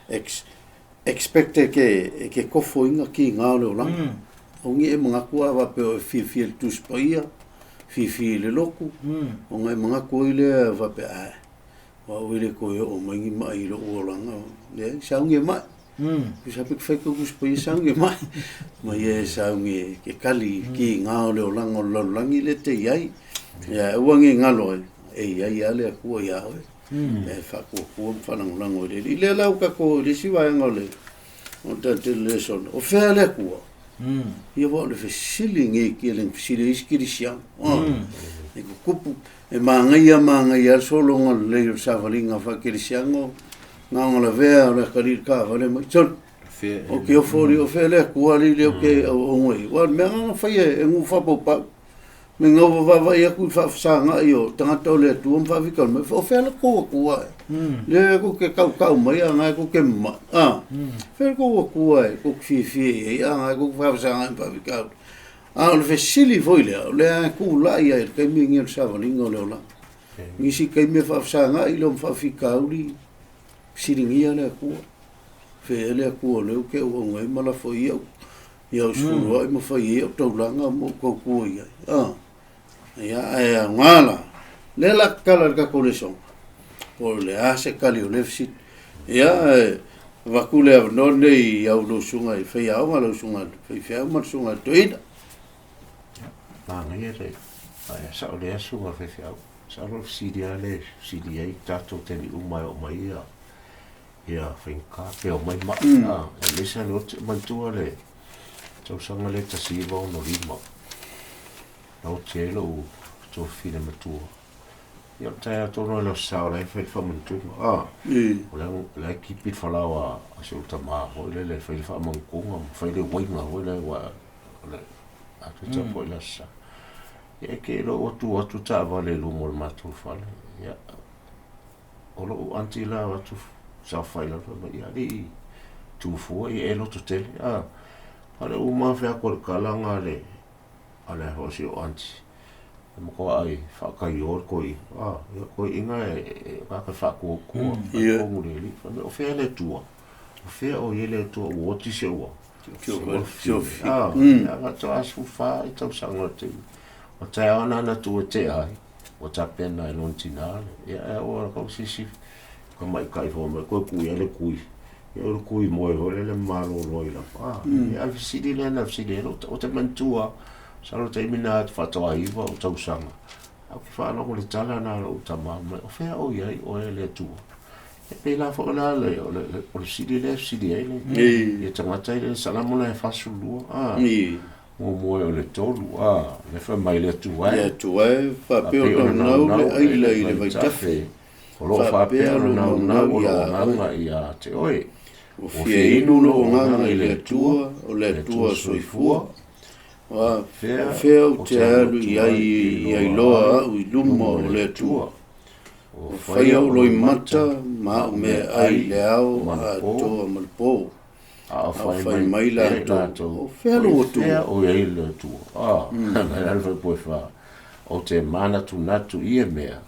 ex, Expect e ke, e ke kofoiga kiga o le olaga. Aua e manatu a faapea o e fiafia i le Tusi Paia, fiafia i le lotu, ona e manatu ai lea faapea, ae, o au e le toe oo mai ni mai i lou olaga. Leai, sauni e mai. Tusa pe fai tau Tusi Paia, sauni e mai. Ma ia e sauni e ke kali i kiga o le olaga o le lalolagi lea e te i ai. Ia, aua ne i galo ai, e i ai lava le Atua ia oe. E faatuatua ma faalagolago i le Alii. Lea la ua tatou i le isi vaega o le o le tatou lesson, o fea le Atua? Ia aua o le fesili nei tele na fesili ai isi kerisiano. E tutupu, e manaia manaia lava le sologa lelei o le savaliga faa-kerisiano, na ona lavea o le atalii i le taavale mai, sole, ou te ofo alii, o fea le Atua alii lea ou te auauna i ai? Aua o le mea lena na faia e nuu faapaupau. Me gau vaavaai atu i faafesagai o tagata o le Atua ma faafitauli mai, o fea le tou Atua e? Lea tou te tautau mai a na tou te mamai. A, fea le tou Atua e tou te fiafia i ai a na tou te faafesagai ma faafitauli. A o le fesili foi lea, o lea e tulai ai i le taimi lenei o le savaliga o le olaga. Nisi taimi e faafesagai lea ma faafitauli, fesiligia le Atua. Fea le Atua o lea ou te auauna ai ma lafo ai au Ia ou suluai ma fai ai au taulaga ma ou tautua i ai. Ah. Ia, ae aoga la. Lea la tatala i le tatou lesona. Po o le a se tali o lea fesili. Ia, e avatu le avanoa lenei i au lau susuga i faiaoga, lau susuga i le faifeau ma le susuga i le toeaina. Manaia le, ae sao le susuga i le faifeau. Masalo o le fesili lava lea e fesili ai tatou taimi uma e oo mai ia ia faigata pe omai mai a e leai sa le oti manatua le tausaga lea 1965 na oti ai lou tuafafine matua ia o le taeao tonu lava i le Aso Sa o la e fai le faamanutuga a o la e kipi le falaoa a si ou tama foi lele e fai le faamanutuga ma fai le uaiga foi lea aua o le latou tapuai i le Aso Sa. Ia e te iloa ua tu atu taavale i luma o le matou fale ia O lou aunty la o atu saofai lalo fai mai, ia alii tu fua ia e loto tele a. A o le uma afe atu o le tala na a le a le foi si ou aunty e matua ai faataio le toeaina a, ia toeaina e e tagata e faatuatua talitonu le alii. Fai mai o fea le Atua? O fea o i ai le Atua ua oti si ou a? Ia faatoa 14 tausaga o le taimi. O taeao na na tu e tea ai. Ua tapena e lona tina le, ia e ua kau sisi tamaitai fua mai koe kui ai le kui. Ia o le kui moe foi lele malolo ai lava. Ah, ia a le fesili lea na fesili ai, o te manatua, masalo o le taimi lena faatoa 9 ou tausaga. Ae ou te faalogo i le tala lena a lou tama mai, o fea o i ai oe e le Atua? E pei la foi la le, o le, o le fesili lea e fesili ai le, ia tagata i le Salamo lena e 42. Ah, Muamua o le tolu, a, le fai mai le Atua e. Le Atua e, faapea o naunau le aila i le vaitafe. O lo o faapea lo naunau o lo agaga ia te oe. Ua fia inu lou agaga i le Atua, o le Atua soifua. O fea ou te alu i ai ia iloa au i luma o le Atua. O fai au loimata ma au meaai i le ao atoa ma le po. A o fai mai latou, o fea lou Atua? Fea o i ai le Atua? Ah, mm. le fuaipua e fa. Ou te manatunatu i ia mea,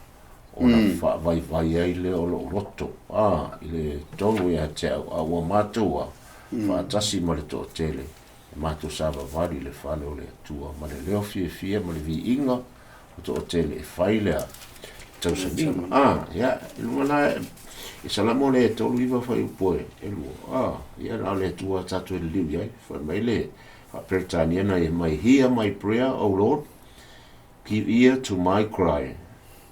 ona mm. faavaivai ai lea o lou loto, ah, i le tonu ia te au, a ua matou a, mm. faatasi ma le toatele, e matou savavali i le fale o le Atua, ma le leo fiafia ma le viiga o toatele e fai lea tausamiga. Ah, ia, i luga la, i Salamo le 39 fuaiupu e lua, ah, ia na o le Atua tatou e liliu i ai, fai mai le faa-Peretania na ia mai, Hear my prayer, O Lord, give ear to my cry.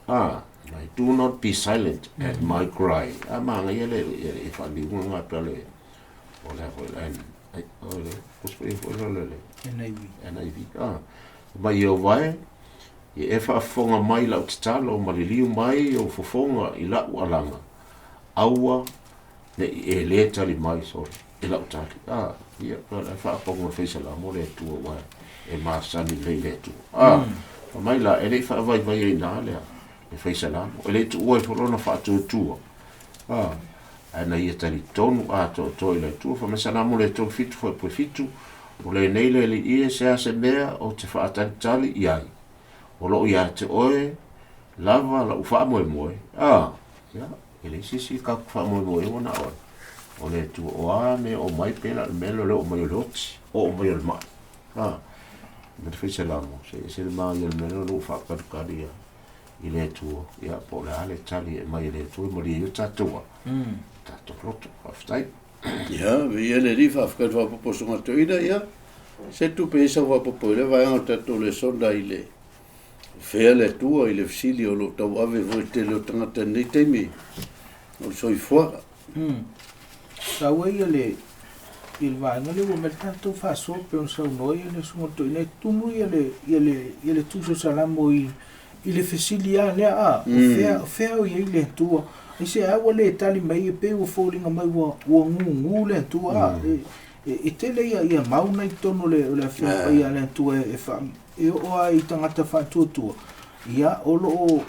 Ah, my, do not be silent at my cry. Ah, manaia le, le faaliuga nga pe le, o le foi la, ai, o le, kuspo foi la le, NIV. NIV. Ah, mai Ieova e, ia e faafofoga mai i lau tatalo ma liliu mai ou fofoga i lau alaga, aua ne i e lē tali mai, sorry, i lau tali. Ah, ia, o le faafofoga o le Faisalamo le Atua aua e masani lelei i le Atua. Ah, mm. mai la, e le i faavaivai ai nā lea, le Faisalamo, e le i tuua ai foi lona faatuatua. Ah, ae na ia talitonu atoatoa i le Atua. Fai mai Salamo le 37 fuaiupu 7, O lenei le Alii e, se a se mea ou te faatalitali i ai, o loo ia te oe lava lau faamoemoe. A, ia, e leai se isi tatou faamoemoe ua na oe. o le Atua, o a mea e oo mai, pei la o le mea lea o le oo mai o le oti, oo mai o le mai. A, me le fai salamo, se ese le manaia o le mea lea o lou faatalikali ia i le Atua, ia po o le a le tali e aumai e le Atua e malie ai o tatou a, tatou loto. Faafetai. Ia, viia le Alii, faafetai i le faaopoopo o susuga toeaina, ia, se tupe ai sau faaopoopo i lea vaega o le tatou lesona i le fea le Atua i le fesili o lo o tauave foi e le tele o tagata i lenei taimi o le soifuaga. Taua ia le i le vaega lea ua mai le tatou faasoa pei ona saunoa ia le susuga toeaina e tumu ia le ia le ia le tusi o Salamo i i le fesili lava lea a o fea o fea o i ai le Atua aisea ua le tali mai e pei ua foliga mai ua ua gugu le Atua a e tele ia ia mau na i totonu o le o le Afioga Paia a le Atua e faa e oo lava i tagata faatuatua ia o lo o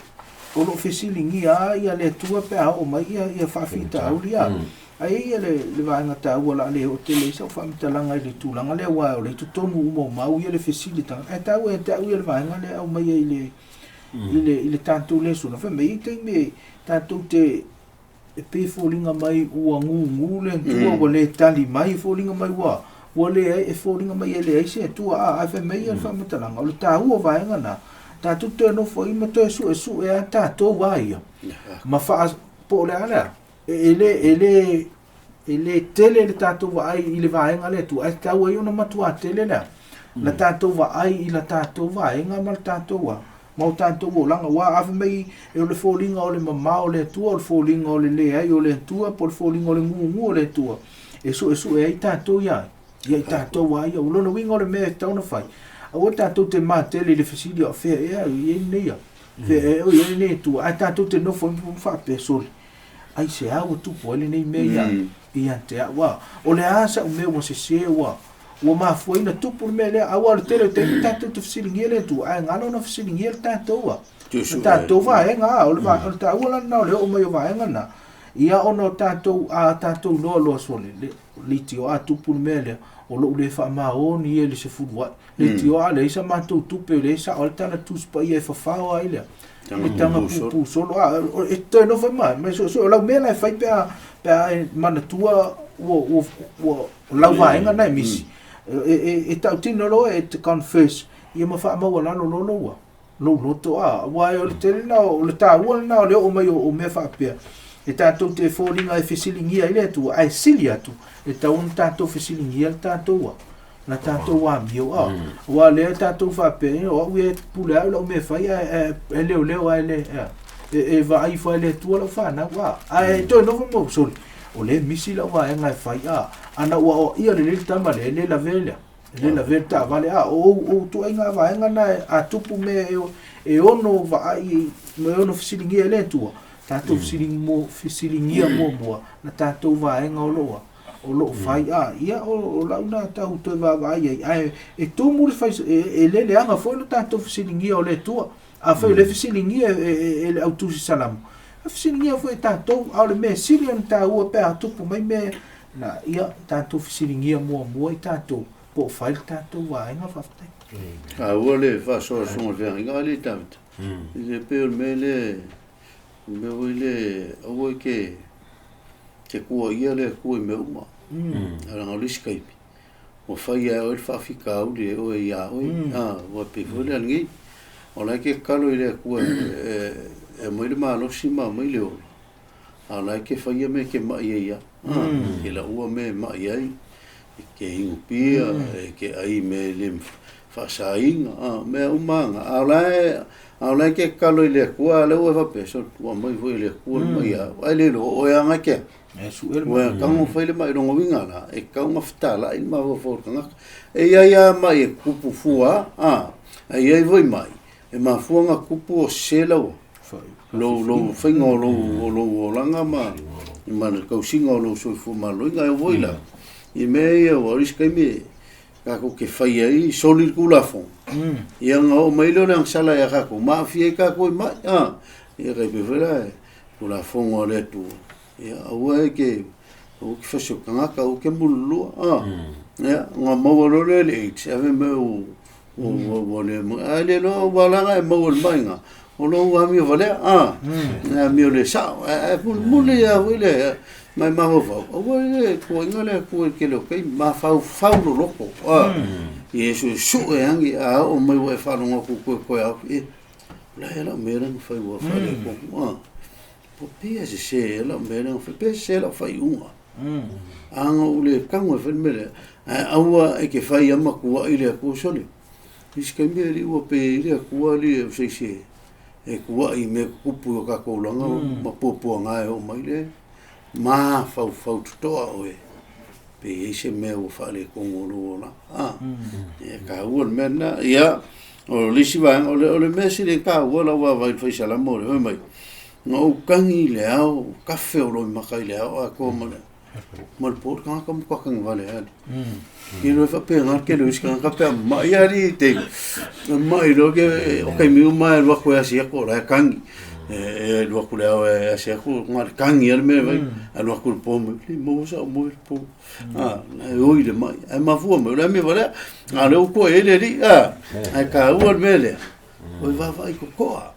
o lo o fesiligia lava ia le Atua pe a oo mai ia ia faafitauli a. Ae i ai le le vaega taua o le a le oo tele ai sau faamatalaga i le tulaga lea aua o lea i totonu uma o mau ia le fesili a tagata. Ae taua ia te au ia le vaega lea e aumaia i le i le i le tatou lesona fai mai e i ai taimi e tatou te e pei e foliga mai ua gugu le Atua ua le tali mai, e foliga mai ua ua leai, e foliga mai e leai se Atua. A, ae fai mai ia le faamatalaga, o le taua o vaega na, tatou te toe nofo ai ma toe suesue lava tatou a ia, ma faa, po o le a le a, e le, e le, e le tele le tatou vaai i le vaega a le Atua, ae tatau ai ona matua tele le a, la tatou vaai i la tatou vaega ma le tatou a, ma o tatou olaga. Aua a fai mai o le foliga o le mamao o le Atua, o le foliga o le leai o le Atua, po o le foliga o le gugu o le Atua, e suesue ai tatou ia ai, ia i tatou a ia. O lona uiga o le mea e tatau ona fai, aua tatou te matele i le fesili o fea ea e i ai lenei a, fea ea o i ai lenei Atua, ae tatou te nofo ai ma faapea, sole, aisea ua tupu ai lenei mea ia, ia te au a? O le a sa'u mea ua sese ua ua mafua ai ona tupu le mea lea? Aua o le tele o taimi tatou te fesiligia le Atua, ae galo ona fesiligia le tatou a, le tatou vaega a. O le o le taua la lena o le oo mai o vaega na, ia ona o tatou a tatou iloa loa sole le leitioa a tupu le mea lea, o lou le faamaoni ia i le sefulu a'i. Leitioa a leai sa matou tupe, o lea e sao ai le tala Tusi Paia e fafao ai lea le taga pupu solo a e toe nofo ai ma ma suesue o lau mea la e fai pe a pe a e manatua ua ua ua o lau vaega na e misi e e e tautino loa e te confess ia ma faamaualalo loa lou a lou loto a aua o le tele lena o le taua lena o le oo mai o mea faapea e tatou te foliga e fesiligia ai le Atua ae sili atu e tatau ona tatou fesiligia le tatou a la tatou amio a aua o lea tatou faapea o au ia e pule au lau mea e fai ae e leoleo ae le e vaai ifo ai le Atua lau fanau a ae toe nofo ma sole o lea e misi lau vaega e fai a ana ua aoaia lelei le tama lea e le lavea lea e le lavea le taavale a o ou ituaiga vaega na a tupu mea e ono vaai ma e ono fesiligia e le Atua tatou fesiligia muamua la tatou vaega o lo o o lo o fai a ia o lau na tau toe vaavaai ai ae e tumu le fai e le leaga foi lo tatou fesiligia o le Atua. Afai o lea e fesiligia e le au tusi salamo, e fesiligia foi e tatou, a o le mea sili ona taua pe a tupu mai mea na, ia tatou fesiligia muamua i tatou po o fai le tatou vaega. Faafetai. Taua le faasoa susuga o le feagaiga a le Tavita. I le pei o le mea lea, o le mea foi lea, aua e te te tuuaia le Atua i mea uma. Leaga o le isi taimi, ua fai lava e oe le faafitauli e oe ia oe. Ua pei foi lea lenei, o la e te tatalo i le Atua e aumai le malosi ma aumai le ola, a o la e te faia mea e te mai ai lava. E te laua mea e mai ai, e te inu pia, e te ai i mea e le faasaina, mea uma lava na. A o la e, a o la e te tatalo i le Atua, a o lea ua e faapea, sole, ua aumai foi e le Atua le mai ia au. Ae le iloa, o oe lava na e te alu. Ua e tago fai le mai lona uiga la, e tatau ona fetalai le mafaufau o le tagata. E i ai lava mai e tupu fua, a, ae i ai foi mai e mafua ona tupu o sese lau, lou, lou faiga o lou, o lou olaga ma, ma le tausiga o lou soifua maloloina. E oo foi la i mea ia aua o le isi taimi tatou te fai ai soli le Tulafono, ia ona oo mai lea o le agasala ia tatou, ma aafia ai tatou i mai. A, ia tai pei foi la Tulafono a le Atua, ia aua e te aua e te fasi o tagata, aua e te mululua. A, ia ona maua loa lea o le AIDS, ae fai mai ua ua ua le ae le iloa ua ala ona e maua i le maʻiga, o lou amio valea, a, le amio le sao. Ae mulimuli lava foi le Ma e mafaufau, aua le tuuaiga le Atua i le tele o taimi, mafaufau loloto, a, ia e suesue ane a oo mai ua e faalogo atu toe toe ao, e, o le a ea lau mea lea na fai ua faaletonu, a, po pei e sese ea lau mea lea na fai, pe sese lau faaiuga. A na ou le tago e fai le mea lea, ae aua e te fai lava ma tuuai le Atua, sole, isi taimi alii ua pei ai le Atua alii o se isi e tuuai i mea tutupu i o tatou olaga ma puapuaga e oo mai le mafaufau totoa oe pe i ai se mea ua faaletonu o lou olaga. A, e taua le mea lena. Ia, o le isi vaega, o le mea sili ona taua lau vaavaai i le fai Salamo lea, fai mai, na ou tagi i le ao, kafe o loimata i le ao atoa ma le ma le po, le tagata matua tagivale lava. Ke loa e faapena le tele o isi tagata pe a mamai alii i taimi, mamai loa ke, o taimi uma e alu atu e asi atu o la e tagi. E alu atu i le ao e asi atu, na o le tagi lava le mea e fai. Alu atu i le po, e le maua sau moe i le po. E oi le mai. Ae mafua mai, o le amio valea. A o lea ua toa i ai le alii, ae taua le mea lea, o e vaavaai totoa.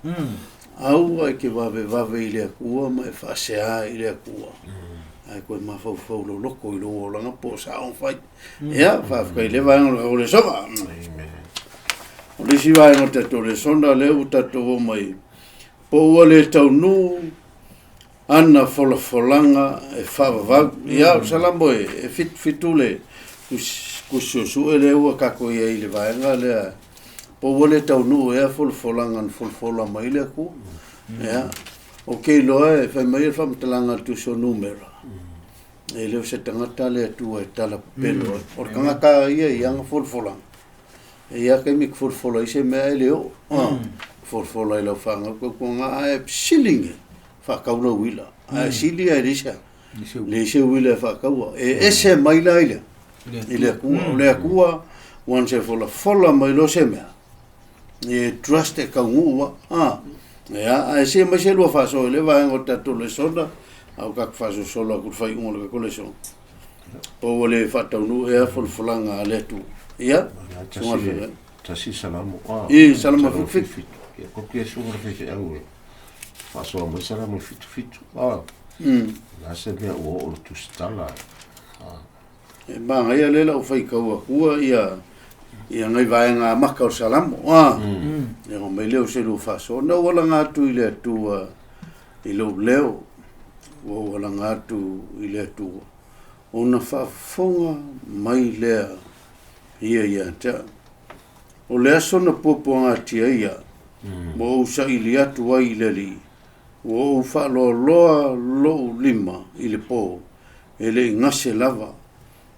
Aua e te vavevave i le Atua ma e faasea i le Atua. Ae toe mafaufau loloto i lou olaga po o sao ona fai. Ia, faafetai i lea vaega o le tatou lesona. O le isi vaega o le tatou lesona lea ua tatou oo mai, po ua le taunuu ana folafolaga e faavavau. Ia, o le Salamo e 77 le tusi suesue lea ua tatou i ai i le vaega lea, po ua le taunuu ea folafolaga na folafola mai le Atua. Ia, ou te iloa e fai mai le faamatalaga a le tusi o Numera, e le o se tagata le Atua e tala pepelo ai. O le tagata ia i ana folafolaga, e i ai lava taimi e te folafola ai se mea ae le oo. Folafola i lau fanau tautuana ae sili faatau lau uila. Ae sili ae leai se leai se uila e faataua. E ese mai la i le i le Atua. O le Atua once e folafola mai loa se mea, e trust e taunuu lava. A, ia, ae se mai se lua faasoa i le vaega o le tatou lesona, a ua tatou faasolosolo atu i le faaiuga o le tatou lesona. Po ua le faataunuu ea folafolaga a le Atua. Ia, susuga i le Fetalai. Tasi Salamo, a. I, Salamo 77. Ia, kopi e susuga i le faifeau e faasoa mai Salamo 77. A. La se mea ua oo le tusitala. A. E manaia lea lau faitau atua ia ia nai vaega amata o le Salamo. A. Ia ona mai lea o se lua faasoa. Na ou alaga atu i le Atua i lou leo, ua ou alaga atu i le Atua, ona faafofoga mai lea ia ia te au. O le aso na puapuagatia ai au, ma ou saili atu ai i le Alii, ua ou faaloaloa lou lima i le po, e le i gase lava,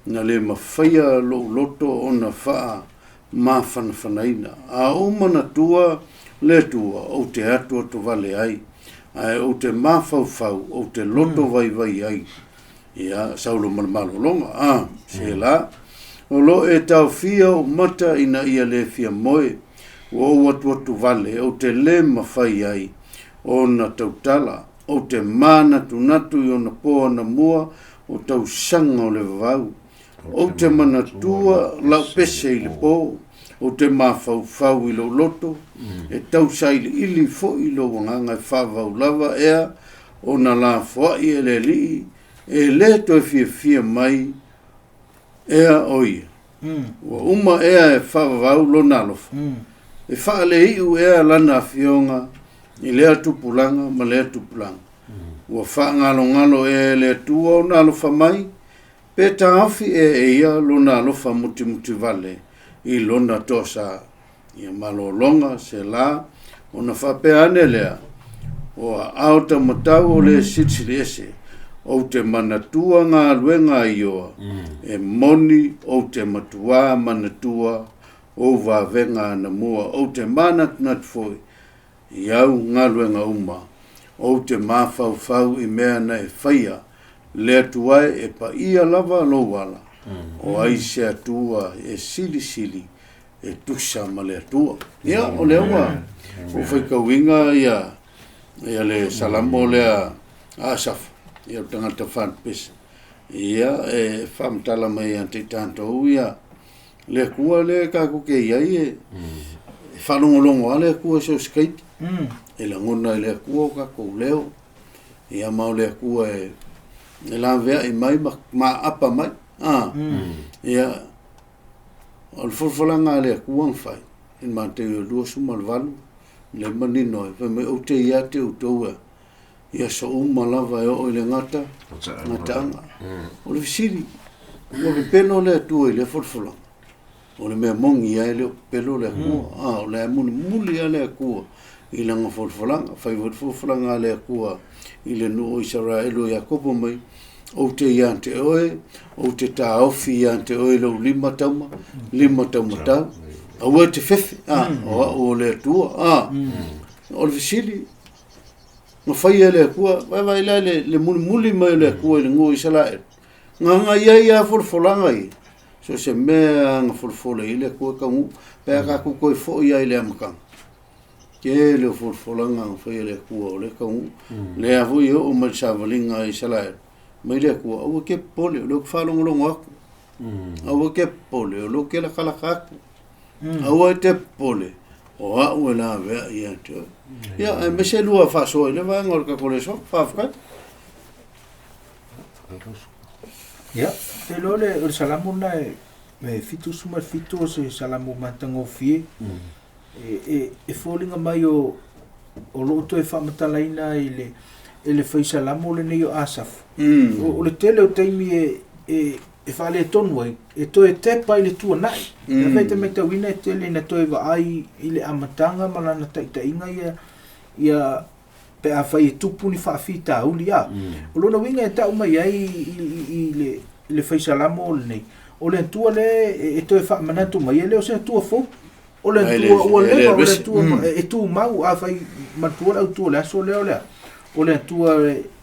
na le mafaia lou loto ona faamafanafanaina. A ou manatua le Atua, ou te atuatuvale ai, ae ou te mafaufau, ou te loto vaivai ai. Ia, Saulo ma le malologa, a, Sela. O lo o e taofia ou mata ina ia le fia moe, ua ou atuatu vale, ou te le mafai ai ona tautala, ou te mānatunatu i ona po anamua o tausaga o le vavau. Ou te manatua lau pese i le po, ou te mafaufau i lou loto, e tausailiili foi lou agaga e faavavau lava ea ona lafoai e le Alii, e lē toe fiafia mai ea o ia. Ua uma ea e faavavau lona alofa, e faaleiu ea lana afioga i lea tupulaga ma lea tupulaga. Ua faagalogalo ea e le Atua ona alofa mai, pe taofi ea e ia lona alofa mutimutivale i lona toasa. Ia malologa, Selah, ona faapea ane lea, O aao taumatau o le Silisili Ese, ou te manatua galuega a Ioa, e moni ou te matuā manatua ou vavega anamua, ou te manatunatu foi i au galuega uma, ou te mafaufau i mea na e faia, le Atua e, e paia lava lou ala, o ai se Atua e silisili e tusa ma le Atua. Ia, o lea ua ou faitauina ia, ia le Salamo lea a Asafa, ia o le tagata faalupese. Ia, e faamatala mai ia te i tatou ia le Atua lea tatou te i ai e, e faalogologo lava le Atua i so o se taimi. E lagona e le Atua o tatou leo. Ia, ma o le Atua e E laveai mai ma maapa mai. A, ia, o le folafolaga a le Atua na fai, i le Mateo 28, lea e manino ai, fai mai, Ou te ia te outou e, i aso uma lava e oo i le gata, gataaga. O le fesili, ua pepelo le Atua i lea folafolaga? O le mea moni lava e le o pepelo le Atua. A, o la e mulimuli lava le Atua i lana folafolaga. Fai foi le folafolaga a le Atua i le nuu o Isaraelu o Iakopo mai, Ou te ia te oe, ou te taofi ia te oe lou lima tauma, lima taumatau. Aua e te fefe, a, o au o le Atua. A, o le fesili, na faia e le Atua, vaavaai la le, le mulimuli mai o le Atua i le nuu o Isaraelu. Gaga ai lava folafolaga ia. So o se mea lava na folafola i ai le Atua e taunuu, pe a tatou toe foi lava i le amataga, tele o folafolaga na faia e le Atua o lea e taunuu. Lea foi e oo mai i le savaliga a Isaraelu, mai le Atua, aua e te popole, o lea ou te faalogologo atu. Aua e te popole, o lea ou te latalata atu. Aua e te popole, o au e laveai ia te oe. Ia, aemaise lua faasoa i le vaega o le tatou lesona. Faafetai. Ia, ou te iloa o le, o le Salamo lena e, e 77 o se Salamo matagofie. E, e, e foliga mai o, o lo o toe faamatalaina i le, e le fai Salamo lenei o Asafu. O, o le tele o taimi e, e, e faaletonu ai, e toe tepa i le tuanai. Mm. E te matauina e tele ina toe vaai i le amataga ma lana taitaiga ia, ia pe afai e tupu ni faafitauli a. O lona uiga e tau mai ai i le, i le fai salamo lenei, o le Atua lea e toe faamanatu mai, e le o se Atua fou. O le Atua ua leva, o le Atua e tumau, afai manatua le autu o le aso lea o le a? O le Atua,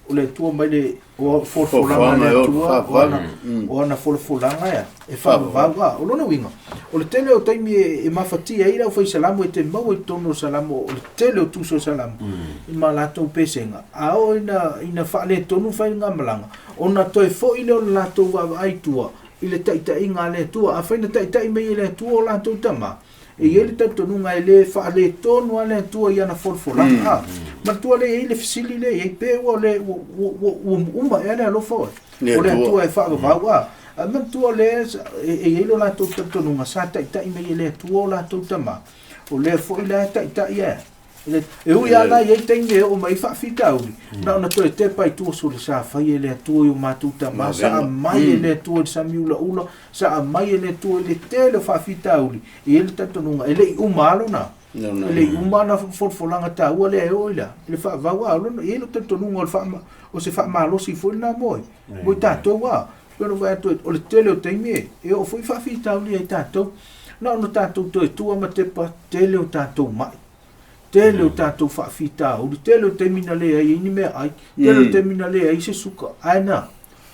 o le Atua mai le o folafolaga a le Atua, o ana, o ana folafolaga ea, e faavavau a. O lona uiga, o le tele o taimi e, e mafatia ai le aufai salamo e te maua i totonu o salamo, o le tele o tusi o salamo, i ma latou pesega, a oo ina, ina faaletonu faigamalaga, ona toe foi lea o le latou vaavaai i tua i le taitaiga a le Atua. Afai na taitai mai e le Atua o latou tama, E i ai le talitonuga e le faaletonu lava le Atua i ana folafolaga. A, manatua lea e i ai le fesili lea e i ai, pe ua le, ua, ua, ua, ua uma ea le alofa o Le o le Atua. Atua e faavavau. A, a manatua lea e, e i ai lo latou talitonuga sa taitai mai e le Atua o latou tama, o lea foi la e taitai ea. E ui lava la i ai taimi e oo mai ai faafitauli, na ona toe tepa i tua sole sa fai e le Atua i o matou tama, sa aumai e le Atua i le sami ulaula, sa aumai e le Atua i le tele o faafitauli, e i ai le talitonuga e le i uma lava lona, e le i uma ana folafolaga taua lea e oo i le a? I le faavau. A o lona, e i ai le talitonuga o le faama, o se faamalosi foi lena mo ai, mo i tatou a. Pei ona ou fai atu, o le tele o taimi e oo foi faafitauli ia i tatou. Na ona tatou toe tua ma tepa, tele o tatou mai. Tele o tatou faafitauli, tele o taimi na leai ai ni meaai, tele o taimi na leai se suka, ae na,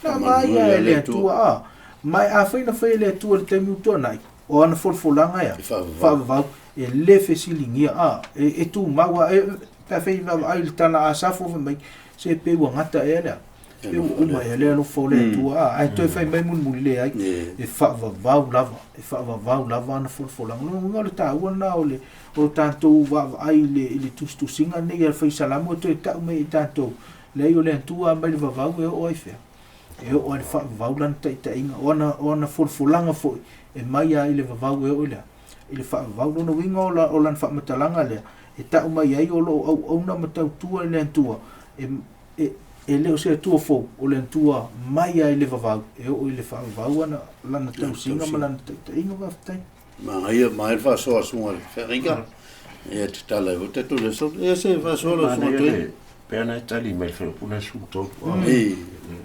na aumai lava e le Atua, a. Ma e afai na fai e le Atua i le taimi ua tuanai, o ana folafolaga ea, faavavau, e le fesiligia, a, e, e tumau lava, e, pe afai e vaavaai i le tala a Asafo fai mai, se pei ua gata ea le a, Pei ua uma ea le alofa o le Atua, a, ae toe fai mai mulimuli, leai, e faavavau lava, e faavavau lava ana folafolaga. O lona uiga o le taua lena o le, o lo tatou vaavaai i le, i le tusitusiga lenei a le Fai Salamo e toe tau mai e tatou, leai o le Atua lava mai le vavau e oo ai fea? E oo ai i le faavavau lana taitaiga, o ana, o ana folafolaga foi e mai lava i le vavau e oo i le a? I le faavavau. Lona uiga o, la, o lana faamatalaga lea e tau mai ai o lo o auauna ma tautua i le Atua, e, e, e le o se Atua fou, o le Atua mai lava i le vavau e oo i le faavavau ana, lana tausiga ma lana taitaiga. Faafetai. Manaia, manaia le faasoa a Susuga i le Feagaiga. Ia tatala ai foi tatou lesona. Ia se faasoa lau Susuga Toeaina. Pe ana e tali mai le fuaiupu lea 13,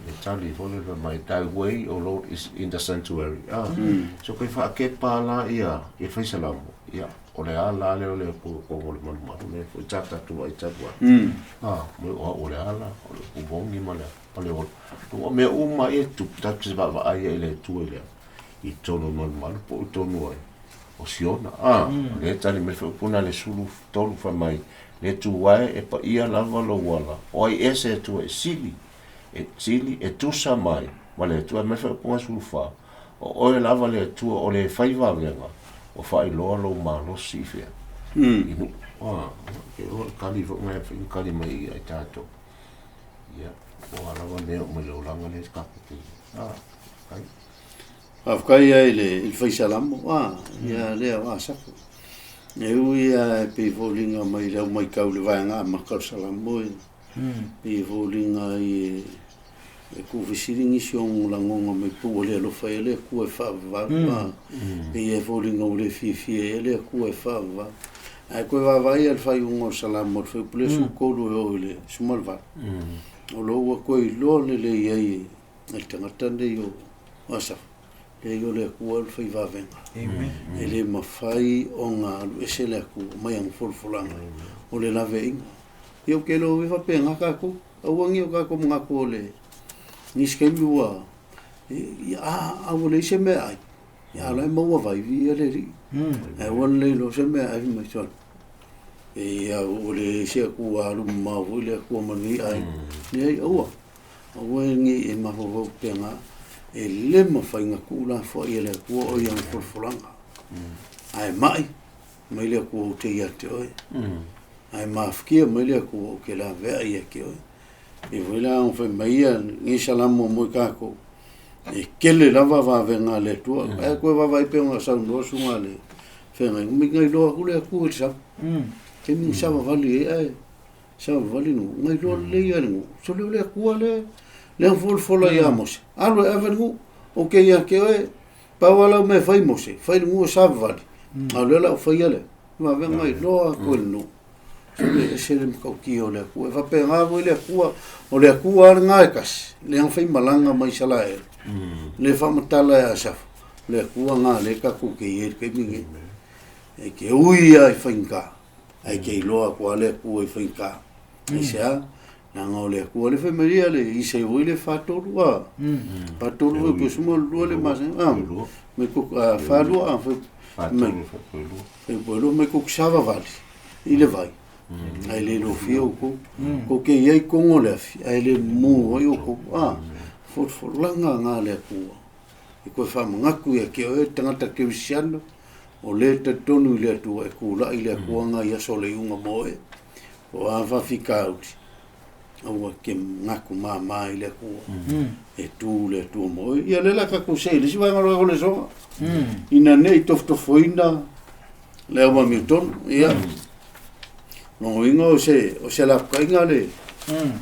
le tali foi lea fai mai, Thy way, O Lord, is in the sanctuary. So kai faakepa la ia le fai salamo, ia, o le ala lea o le Atua o le malumalu lea foi sa tatou vaai talu ai. Mo o au o le ala, o le upu moni ma le ola. O mea uma ia e tupu, tatou te vaavaai ai i le Atua i le i totonu o le malumalu po o i totonu o o Siona. A, o lea e tali mai foi upu na le 13 fai mai, Le Atua e, e paia lava lou ala, o ai ea se Atua e sili, e sili, e tusa mai ma le Atua. Mai foi upu na 14, o oe lava le Atua o le fai vavega, ua faailoa lou malosi i fea? I nuu. A, ke o le tali foi na e tali mai ia i tatou. Ia, po o a lava mea e oo mai i le olaga lea tatou te ai. Faafetai lava i le i le fai Salamo, a, ia lea o Asafu. E ui lava e pei e foliga mai i lau matau i le vaega amata o le Salamo e pei e foliga ai e tuufesili nisi o lagona mai pe ua le alofa ai le Atua e faavavau, a, pei e foliga ua le fiafia ai le Atua e faavavau. Ae toe vaavaai lava i le faaiuga o le Salamo i le fuaiupu 13 e oo i le 18, o lo o ua toe iloa lelei ai e le tagata lenei o Asafu, leai o le Atua le fai vavega. E le mafai ona alu ese le Atua mai ana folafolaga o le laveaiga. Ia ou te iloa e faapena tatou, aua ne i o tatou manatu o le nisi taimi ua a ua leai se meaai, a o la e maua vai, viia le Alii. Ae ua lelei loa se meaai fai mai, sole, ia ua leai se Atua alu mamao foi le Atua ma lenei aiga. Leai, aua. Aua ne i e mafaufau pena, e le mafai ona tuulafoai e le Atua oe i ana folafolaga. Ae mai, mai le Atua ou te ia te oe. Ae mafatia mai le Atua ou te lavea ia te oe. E foi la ona fai mai ia nei Salamo mo i tatou, e tele lava vavega a le Atua. Ae toe vaavaai pei ona saunoa susuga a le feagaiga, mai na iloa atu le Atua i le sava. Taimi na savavali ai ae Savavali le nuu, na iloa lelei lava e le nuu, sole o le Atua lea, lea na folafola ia Mose, alu e ave le nuu, ou te ia te oe, pau lava lau mea e fai Mose, fai le nuu e savavali, a o lea o le a ou faia le vavega na iloa atu e le nuu. Sole e ese le matautia o le Atua. E faapena foi le Atua, o le Atua lava lena e tasi, lea na faimalaga mai Isaraelu, lea e faamatala e Asafu, o le Atua lena lea tatou te i ai i le taimi lenei. E te ui lava i faigata, Ae te iloa atu lava le Atua i faigata. Aisea? Leaga o le Atua lea fai mai ia le Isaia foi le 43 a. 43 foi pe 12 le masina. A. Mai ko 42 a fai mai fai po lo mai ko savavali i le vai. Ae le lofia outou. Ko ke iai kongo le afi ae le mumu ai outou. A. Folafolaga nga le Atua. E koe faamanatu ia te oe tagata kerisiano, o lea e talitonu i le Atua e tulai le Atua nga i aso o le iuga mo oe, o a faafitauli, aua e te manatu mama i le Atua, e tu le Atua mo oe. Ia lea la tatou see i le isi vaega o le lesona, ina ne i tofotofoina le au amiotonu, ia, lona uiga o se, o se lapataiga le,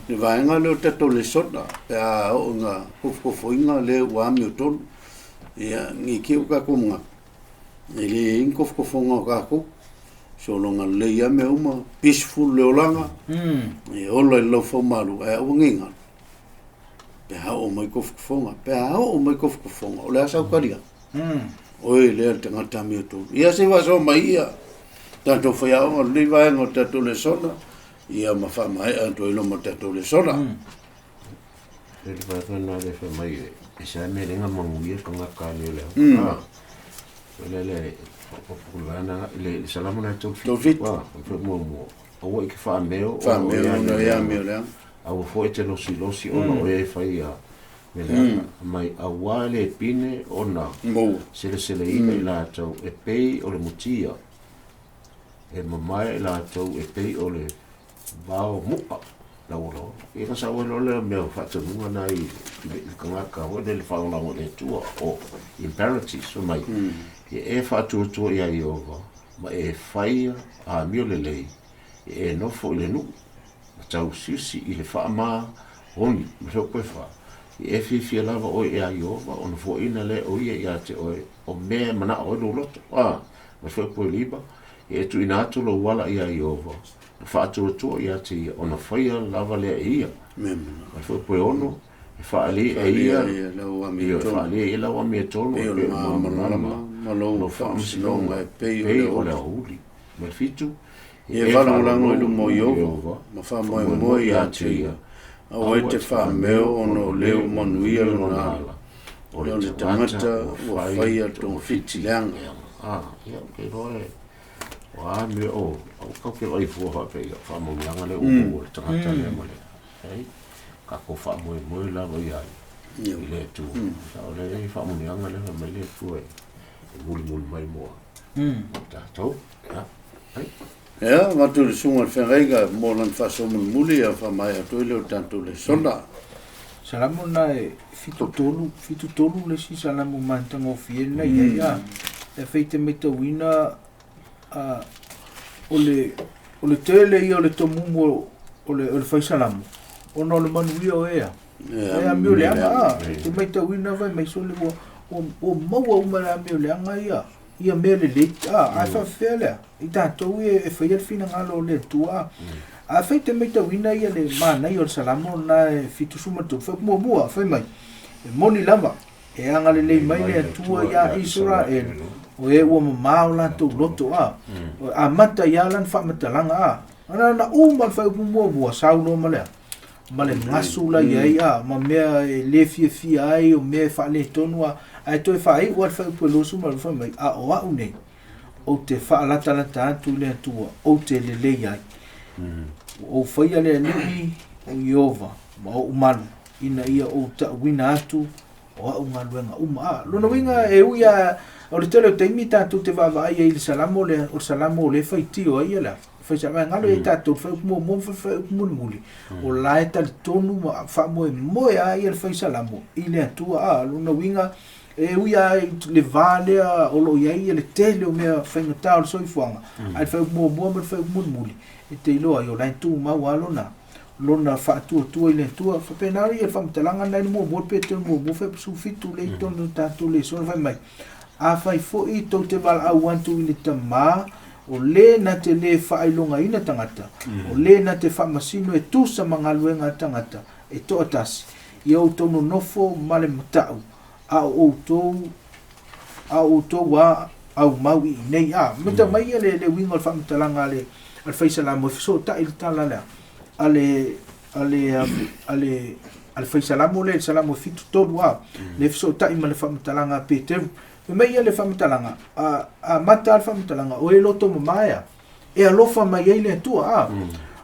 le vaega lea o le tatou lesona, pe a oo ina tofotofoina le ua amiotonu, ia, ne i te i ua tatou manatu, e leai ni tofotofoga o tatou, sologa lelei lava mea uma, peaceful le olaga, e ola i le laufaumalu, ae aua ne i galo, pe a oo mai tofotofoga, pe a oo mai tofotofoga, o le a sau tali atu? Oe lea le tagata amiotonu. Ia se i faasoa mai ia tatou faiaoga o lenei vaega o le tatou lesona, ia ma faamaea atu ai loa ma le tatou lesona. Le vaega lena lea fai mai e se mea lenga manuia tagata ane o le ao. O le le faaopoopo le vaega le Salamo lena e 37. O le fai muamua, aua e te faameo Faameo ona e amio leaga. Aua foi e te losilosi ona o e faia mea leaga. Mai aua le pine ona Maua. seleseleina i latou e pei o le mutia, e mamae i latou e pei o le vao mu'a laualaoa. Ia na sau ai loa lea mea o faatonuga na i le tagata foi lele faalagolago i le Atua, o imperatives, fai mai, ia e faatuatua iā Ieova ma e faia amio lelei, ia e nofo i le nuu, ma tausiusi i le faamaoni ma le upu e fa, ia e fiafia lava oe iā Ieova, ona foaiina lea o ia ia te oe o mea e manao ai lou loto. A, ma le upu e lima, ia e tuuina atu lou ala iā Ieova, ma faatuatua ia te ia, ona faia lava lea e ia. Ma le upu e ono, e faaalia e ia lau amiotonu, e faaalia e ia lau amiotonu, e pei o le malamalama ma lou faamasinoga e pei o le aoauli. Ma le fitu, Ia e faalagolago i luma o Ieova, ma faamoemoe ia te ia, aua e te faameo ona o lea ua manuia lona ala, o le tagata ua faia togafiti leaga. A, ia, ou te iloa e, o a mea o, aua tatou te vaai fua faapea i faamanuiaga lea ua maua e le tagata lea ma lea. Ei, tatou faamoemoe lava ia i le Atua. O le faamanuiaga lea fai mai le Atua e mulimuli mai mo tatou. Ia, ai. Ia, avatu i le susuga i le feagaiga mo lana faasoa mulimuli, ia faamaea atu ai lea o le tatou lesona. Salamo lena e 73, 73 le isi salamo matagofie lena i ai, a. E fai te matauina a, o le, o le tele ia o le tomumu o le, o le fai salamo, ona o le manuia o ea. E amio leaga, a, te matauina fai mai sole ua, ua, ua maua uma le amio leaga ia. ia mea lelei, a, ae faapefea lea i tatou ia e faia le finagalo o le Atua, a. Afai e te matauina ia le manaia o le Salamo lena e 73, fai muamua, fai mai, e moni lava, e agalelei mai le Atua iā Isaraelu, o e ua mamā o latou loto, a. Amata ia lana faamatalaga, a. Na na uma le faaiupu muamua, sau loa ma le a? Ma le gasu la i ai, a, ma mea e le fiafia ai, o mea e faaletonu, a, ae toe faaiu lava le faaiupu e 22, fai mai, a o au nei, ou te faalatalata atu i le Atua, ou te lelei ai. Ua ou faia le Alii o Ieova ma ou malu, ina ia ou tauina atu o au galuega uma. A, lona uiga e ui a, o le tele o taimi tatou te vaavaai ai i le Salamo lea, o le Salamo o lea e faitio ai ia le fai sa vai galo ia tatou fai upu muamua ma fai upu mulimuli. O la e talitonu ma faamoemoe a ia le fai Salamo i le Atua. A, lona uiga e ui a i le va lea o lo o i ai ia le tele o mea faigata o le soifuaga, ae le fai upu muamua ma le fai upu mulimuli, e te iloa ai o la e tumau lava lona lona faatuatua i le Atua. Faapena ia le faamatalaga lena i le muamua, pe te muamua fai 17 lea i totonu o tatou lesona fai mai. Afai foi tou te valaau atu i le Tama, o le na te le faailogaina tagata, o le na te faamasino e tusa ma galuega a tagata e toatasi, ia outou nonofo ma le matau, a o outou a o outou a aumau i inei. A, mata mai ia le, le uiga o le faamatalaga a le, a le faisalamo e fesootai le tala lea a le, a le, a le, a le faisalamo lea i le Salamo 73 a, le fesootai ma le faamatalaga a Peteru. Fai mai ia le faamatalaga, a, amata le faamatalaga, o e loto mamā ea, e alofa mai ai le Atua, a.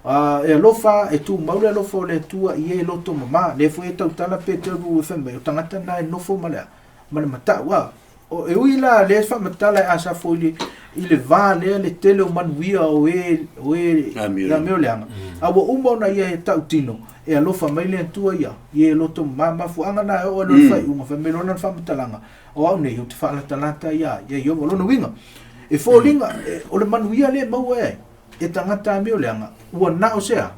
A, e alofa, e tumau le alofa o le Atua i e loto mamā. Lea foi e tautala Peteru e fai mai, o tagata na e nofo ma le a, ma le matau, a. O, e ui la lea e faamatala e Asafo i le, i le va lea le tele o manuia o e, o e amio leaga, a ua uma ona ia e tautino, e alofa mai le Atua ia, i e loto mamā. Mafuaaga na e oo ai loa i le faaiuga, fai mai loa lana faamatalaga, o au nei, ou te faalatalata iā, iā Ieova. O lona uiga, e foliga, e, o le manuia lea e maua e ai, e tagata amio leaga, ua na o se a?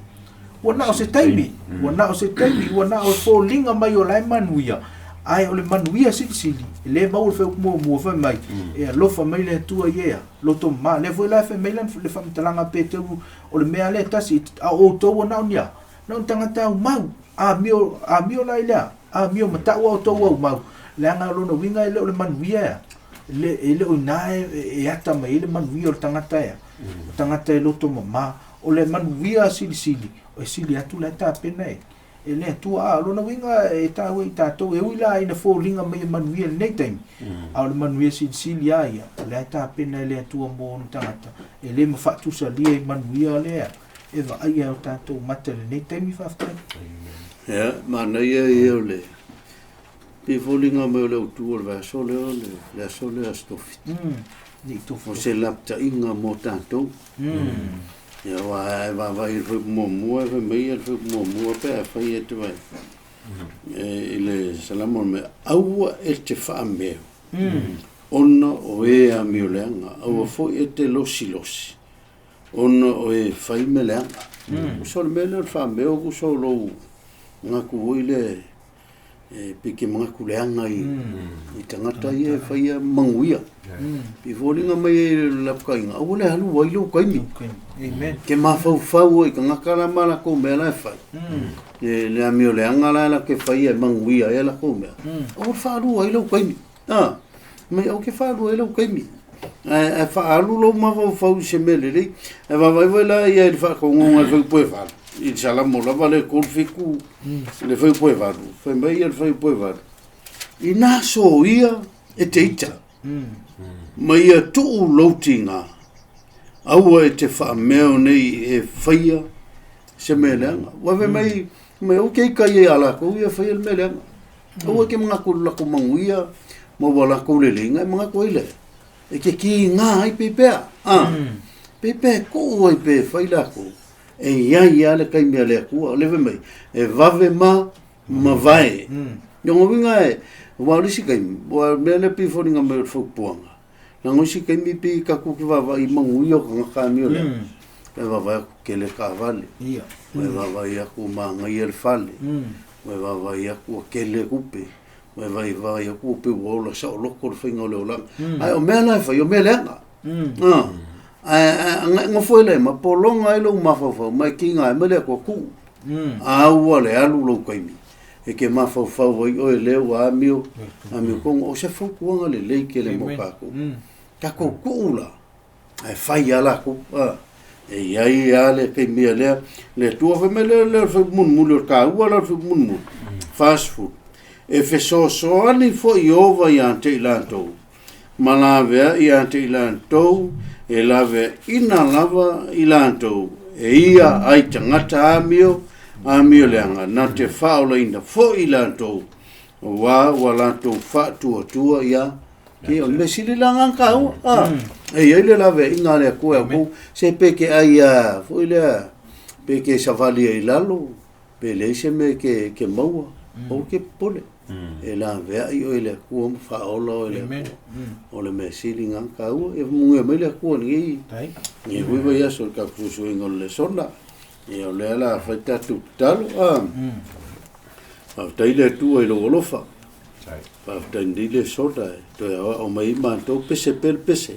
Ua na o se taimi, ua na o se taimi, ua na o foliga mai o la e manuia, ae o le manuia silisili, e le maua le faaiupu muamua fai mai, e alofa mai le Atua i ea, loto mamā. Lea foi la e fai mai le faamatalaga a Peteru, o le mea lea e tasi, a o outou ua na o ni a? Na o ni tagata aumau, amio, amio la i le a? Amio matau a outou aumau, leaga o lona uiga e le o le manuia ea, e le o i ina e ata mai ai le manuia o le tagata ea. O tagata e loto mamā, o le manuia silisili, e sili atu la e tapena e, e le Atua. A, o lona uiga e taua i tatou, e ui la ina foliga mai e manuia i lenei taimi, a o le manuia silisili lava ia, o lea e tapena e le Atua mo ona tagata, e le ma faatusalia i manuia lea e vaaia e o tatou mata i lenei taimi. Faafetai. Ia, manaia ia o le pei foliga mai o le autu o le vaiaso lea o le aso lea aso Tofiti. O se lapataiga mo tatou. Ia, aua a e vaavaai i le fuaiupu muamua, e fai mai ia le fuaiupu muamua pe a fai e te vaai i le Salamo o le mea, aua e te faameo ona o e amio leaga, aua foi e te losilosi ona o e fai mea leaga. Tusa o le mea lea o le faameo, tusa o lou manatu foi lea e pei ke manatu leaga i, i tagata ia e faia manuia. I foliga mai ai le lapataiga, aua le alu ai lou taimi. Amen. Ke mafaufau ai tagata la ma latou mea la e fai. Le, le amio leaga la la ke faia e manuia ai latou mea. Aua le faalua ai lou taimi. Ah, mai aua ke faalua ai lou taimi. Ae, ae faaalu lou mafaufau i se mea lelei. Ae vaavaai foi la ia i le faatonuga a le fuaiupu e 8, i le Salamo lava le 37, le fuaiupu e 8, fai mai ia le fuaiupu e 8, Inā soia e te ita, ma ia tuu lou tiga, aua e te faameo nei e faia se mea leaga. Ua fai mai, mai aua ke ita ia ia latou ia faia le mea leaga. Aua ke manatu i lo latou manuia ma ua latou leleiga e manatu ai lea. E te kiga ai pei pea. Pe pe kuu ai pe fai lakou, e iai lava le taimi a le Atua, o lea fai mai, e vave ma mavae. Lona uiga e, aua o le isi taimi, aua o le mea lea e pei e foliga mai o le fautuaga, leaga o isi taimi pei tatou te vaavaai i manuia o tagata amio lea, e vaavaai atu tele taavale, e vaavaai atu manaia le fale, e vaavaai atu ua tele tupe, e vaavaai atu ua pei ua ola saoloto le faiga o le olaga. Ae o mea la e fai, o mea leaga. Ae nofo ai lea ma pologa ai lou mafaufau ma e kiga ai ma le Atua tuu. A ua le alu lou taimi e te mafaufau ai oe lea ua amio, amio tonu. O se fautuaga lelei tele mo tatou. Tatou tuu la, ae fai lava latou. E i ai lava le taimi a lea, le Atua fai mai lea, lea o le fuaiupu mulimuli, o le taua la o le fuaiupu mulimuli, 40, e fesoasoani foi Ieova ia te i latou ma laveai ia te i latou, e laveaina lava i latou e ia ai tagata amio, amio leaga, na te faaolaina foi i latou, auā ua latou faatuatua ia te. O le mea sili la lena ona taua, a, e i ai le laveaiga a le Atua e outou, se pe te ai lava foi lea, pe te savali ai i lalo, Pe leai se mea e te maua, aua te popole. E laveai oe e le Atua ma faaola oe e le Atua. O le mea sili lena taua. Ia faamanuia mai le Atua i lenei lenei foi vaiaso i le tatou suesuega o le lesona. Ia o lea o le a fai tatou tatalo. Ah. Faafetai le Atua i lou alofa. Faafetai i lenei lesona e toe aoao mai ai matou, pese pea le pese.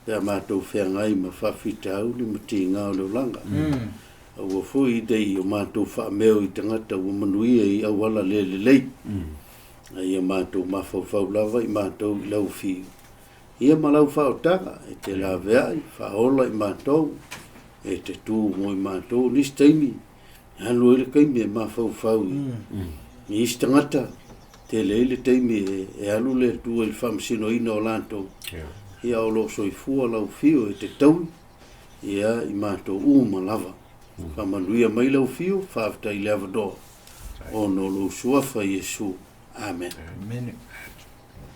Pe a matou feagai ma faafitauli ma tiga o le olaga. Aua foi ne i o matou faameo i tagata ua manuia i auala le lelei, a ia matou mafaufau lava i matou i lau fiu, ia ma lau faaotaga, e te laveai, faaola i matou, e te tu mo i matou. O nisi taimi, e alu ai le taimi e mafaufau i isi tagata, tele ai le taimi e alu le Atua i le faamasinoina o latou, ia o lo o soifua lau fiu e te taui, ia i matou uma lava. Faamanuia mai lau afio, faafetai i le avanoa ona o lou suafa Iesu. Amen. Amene.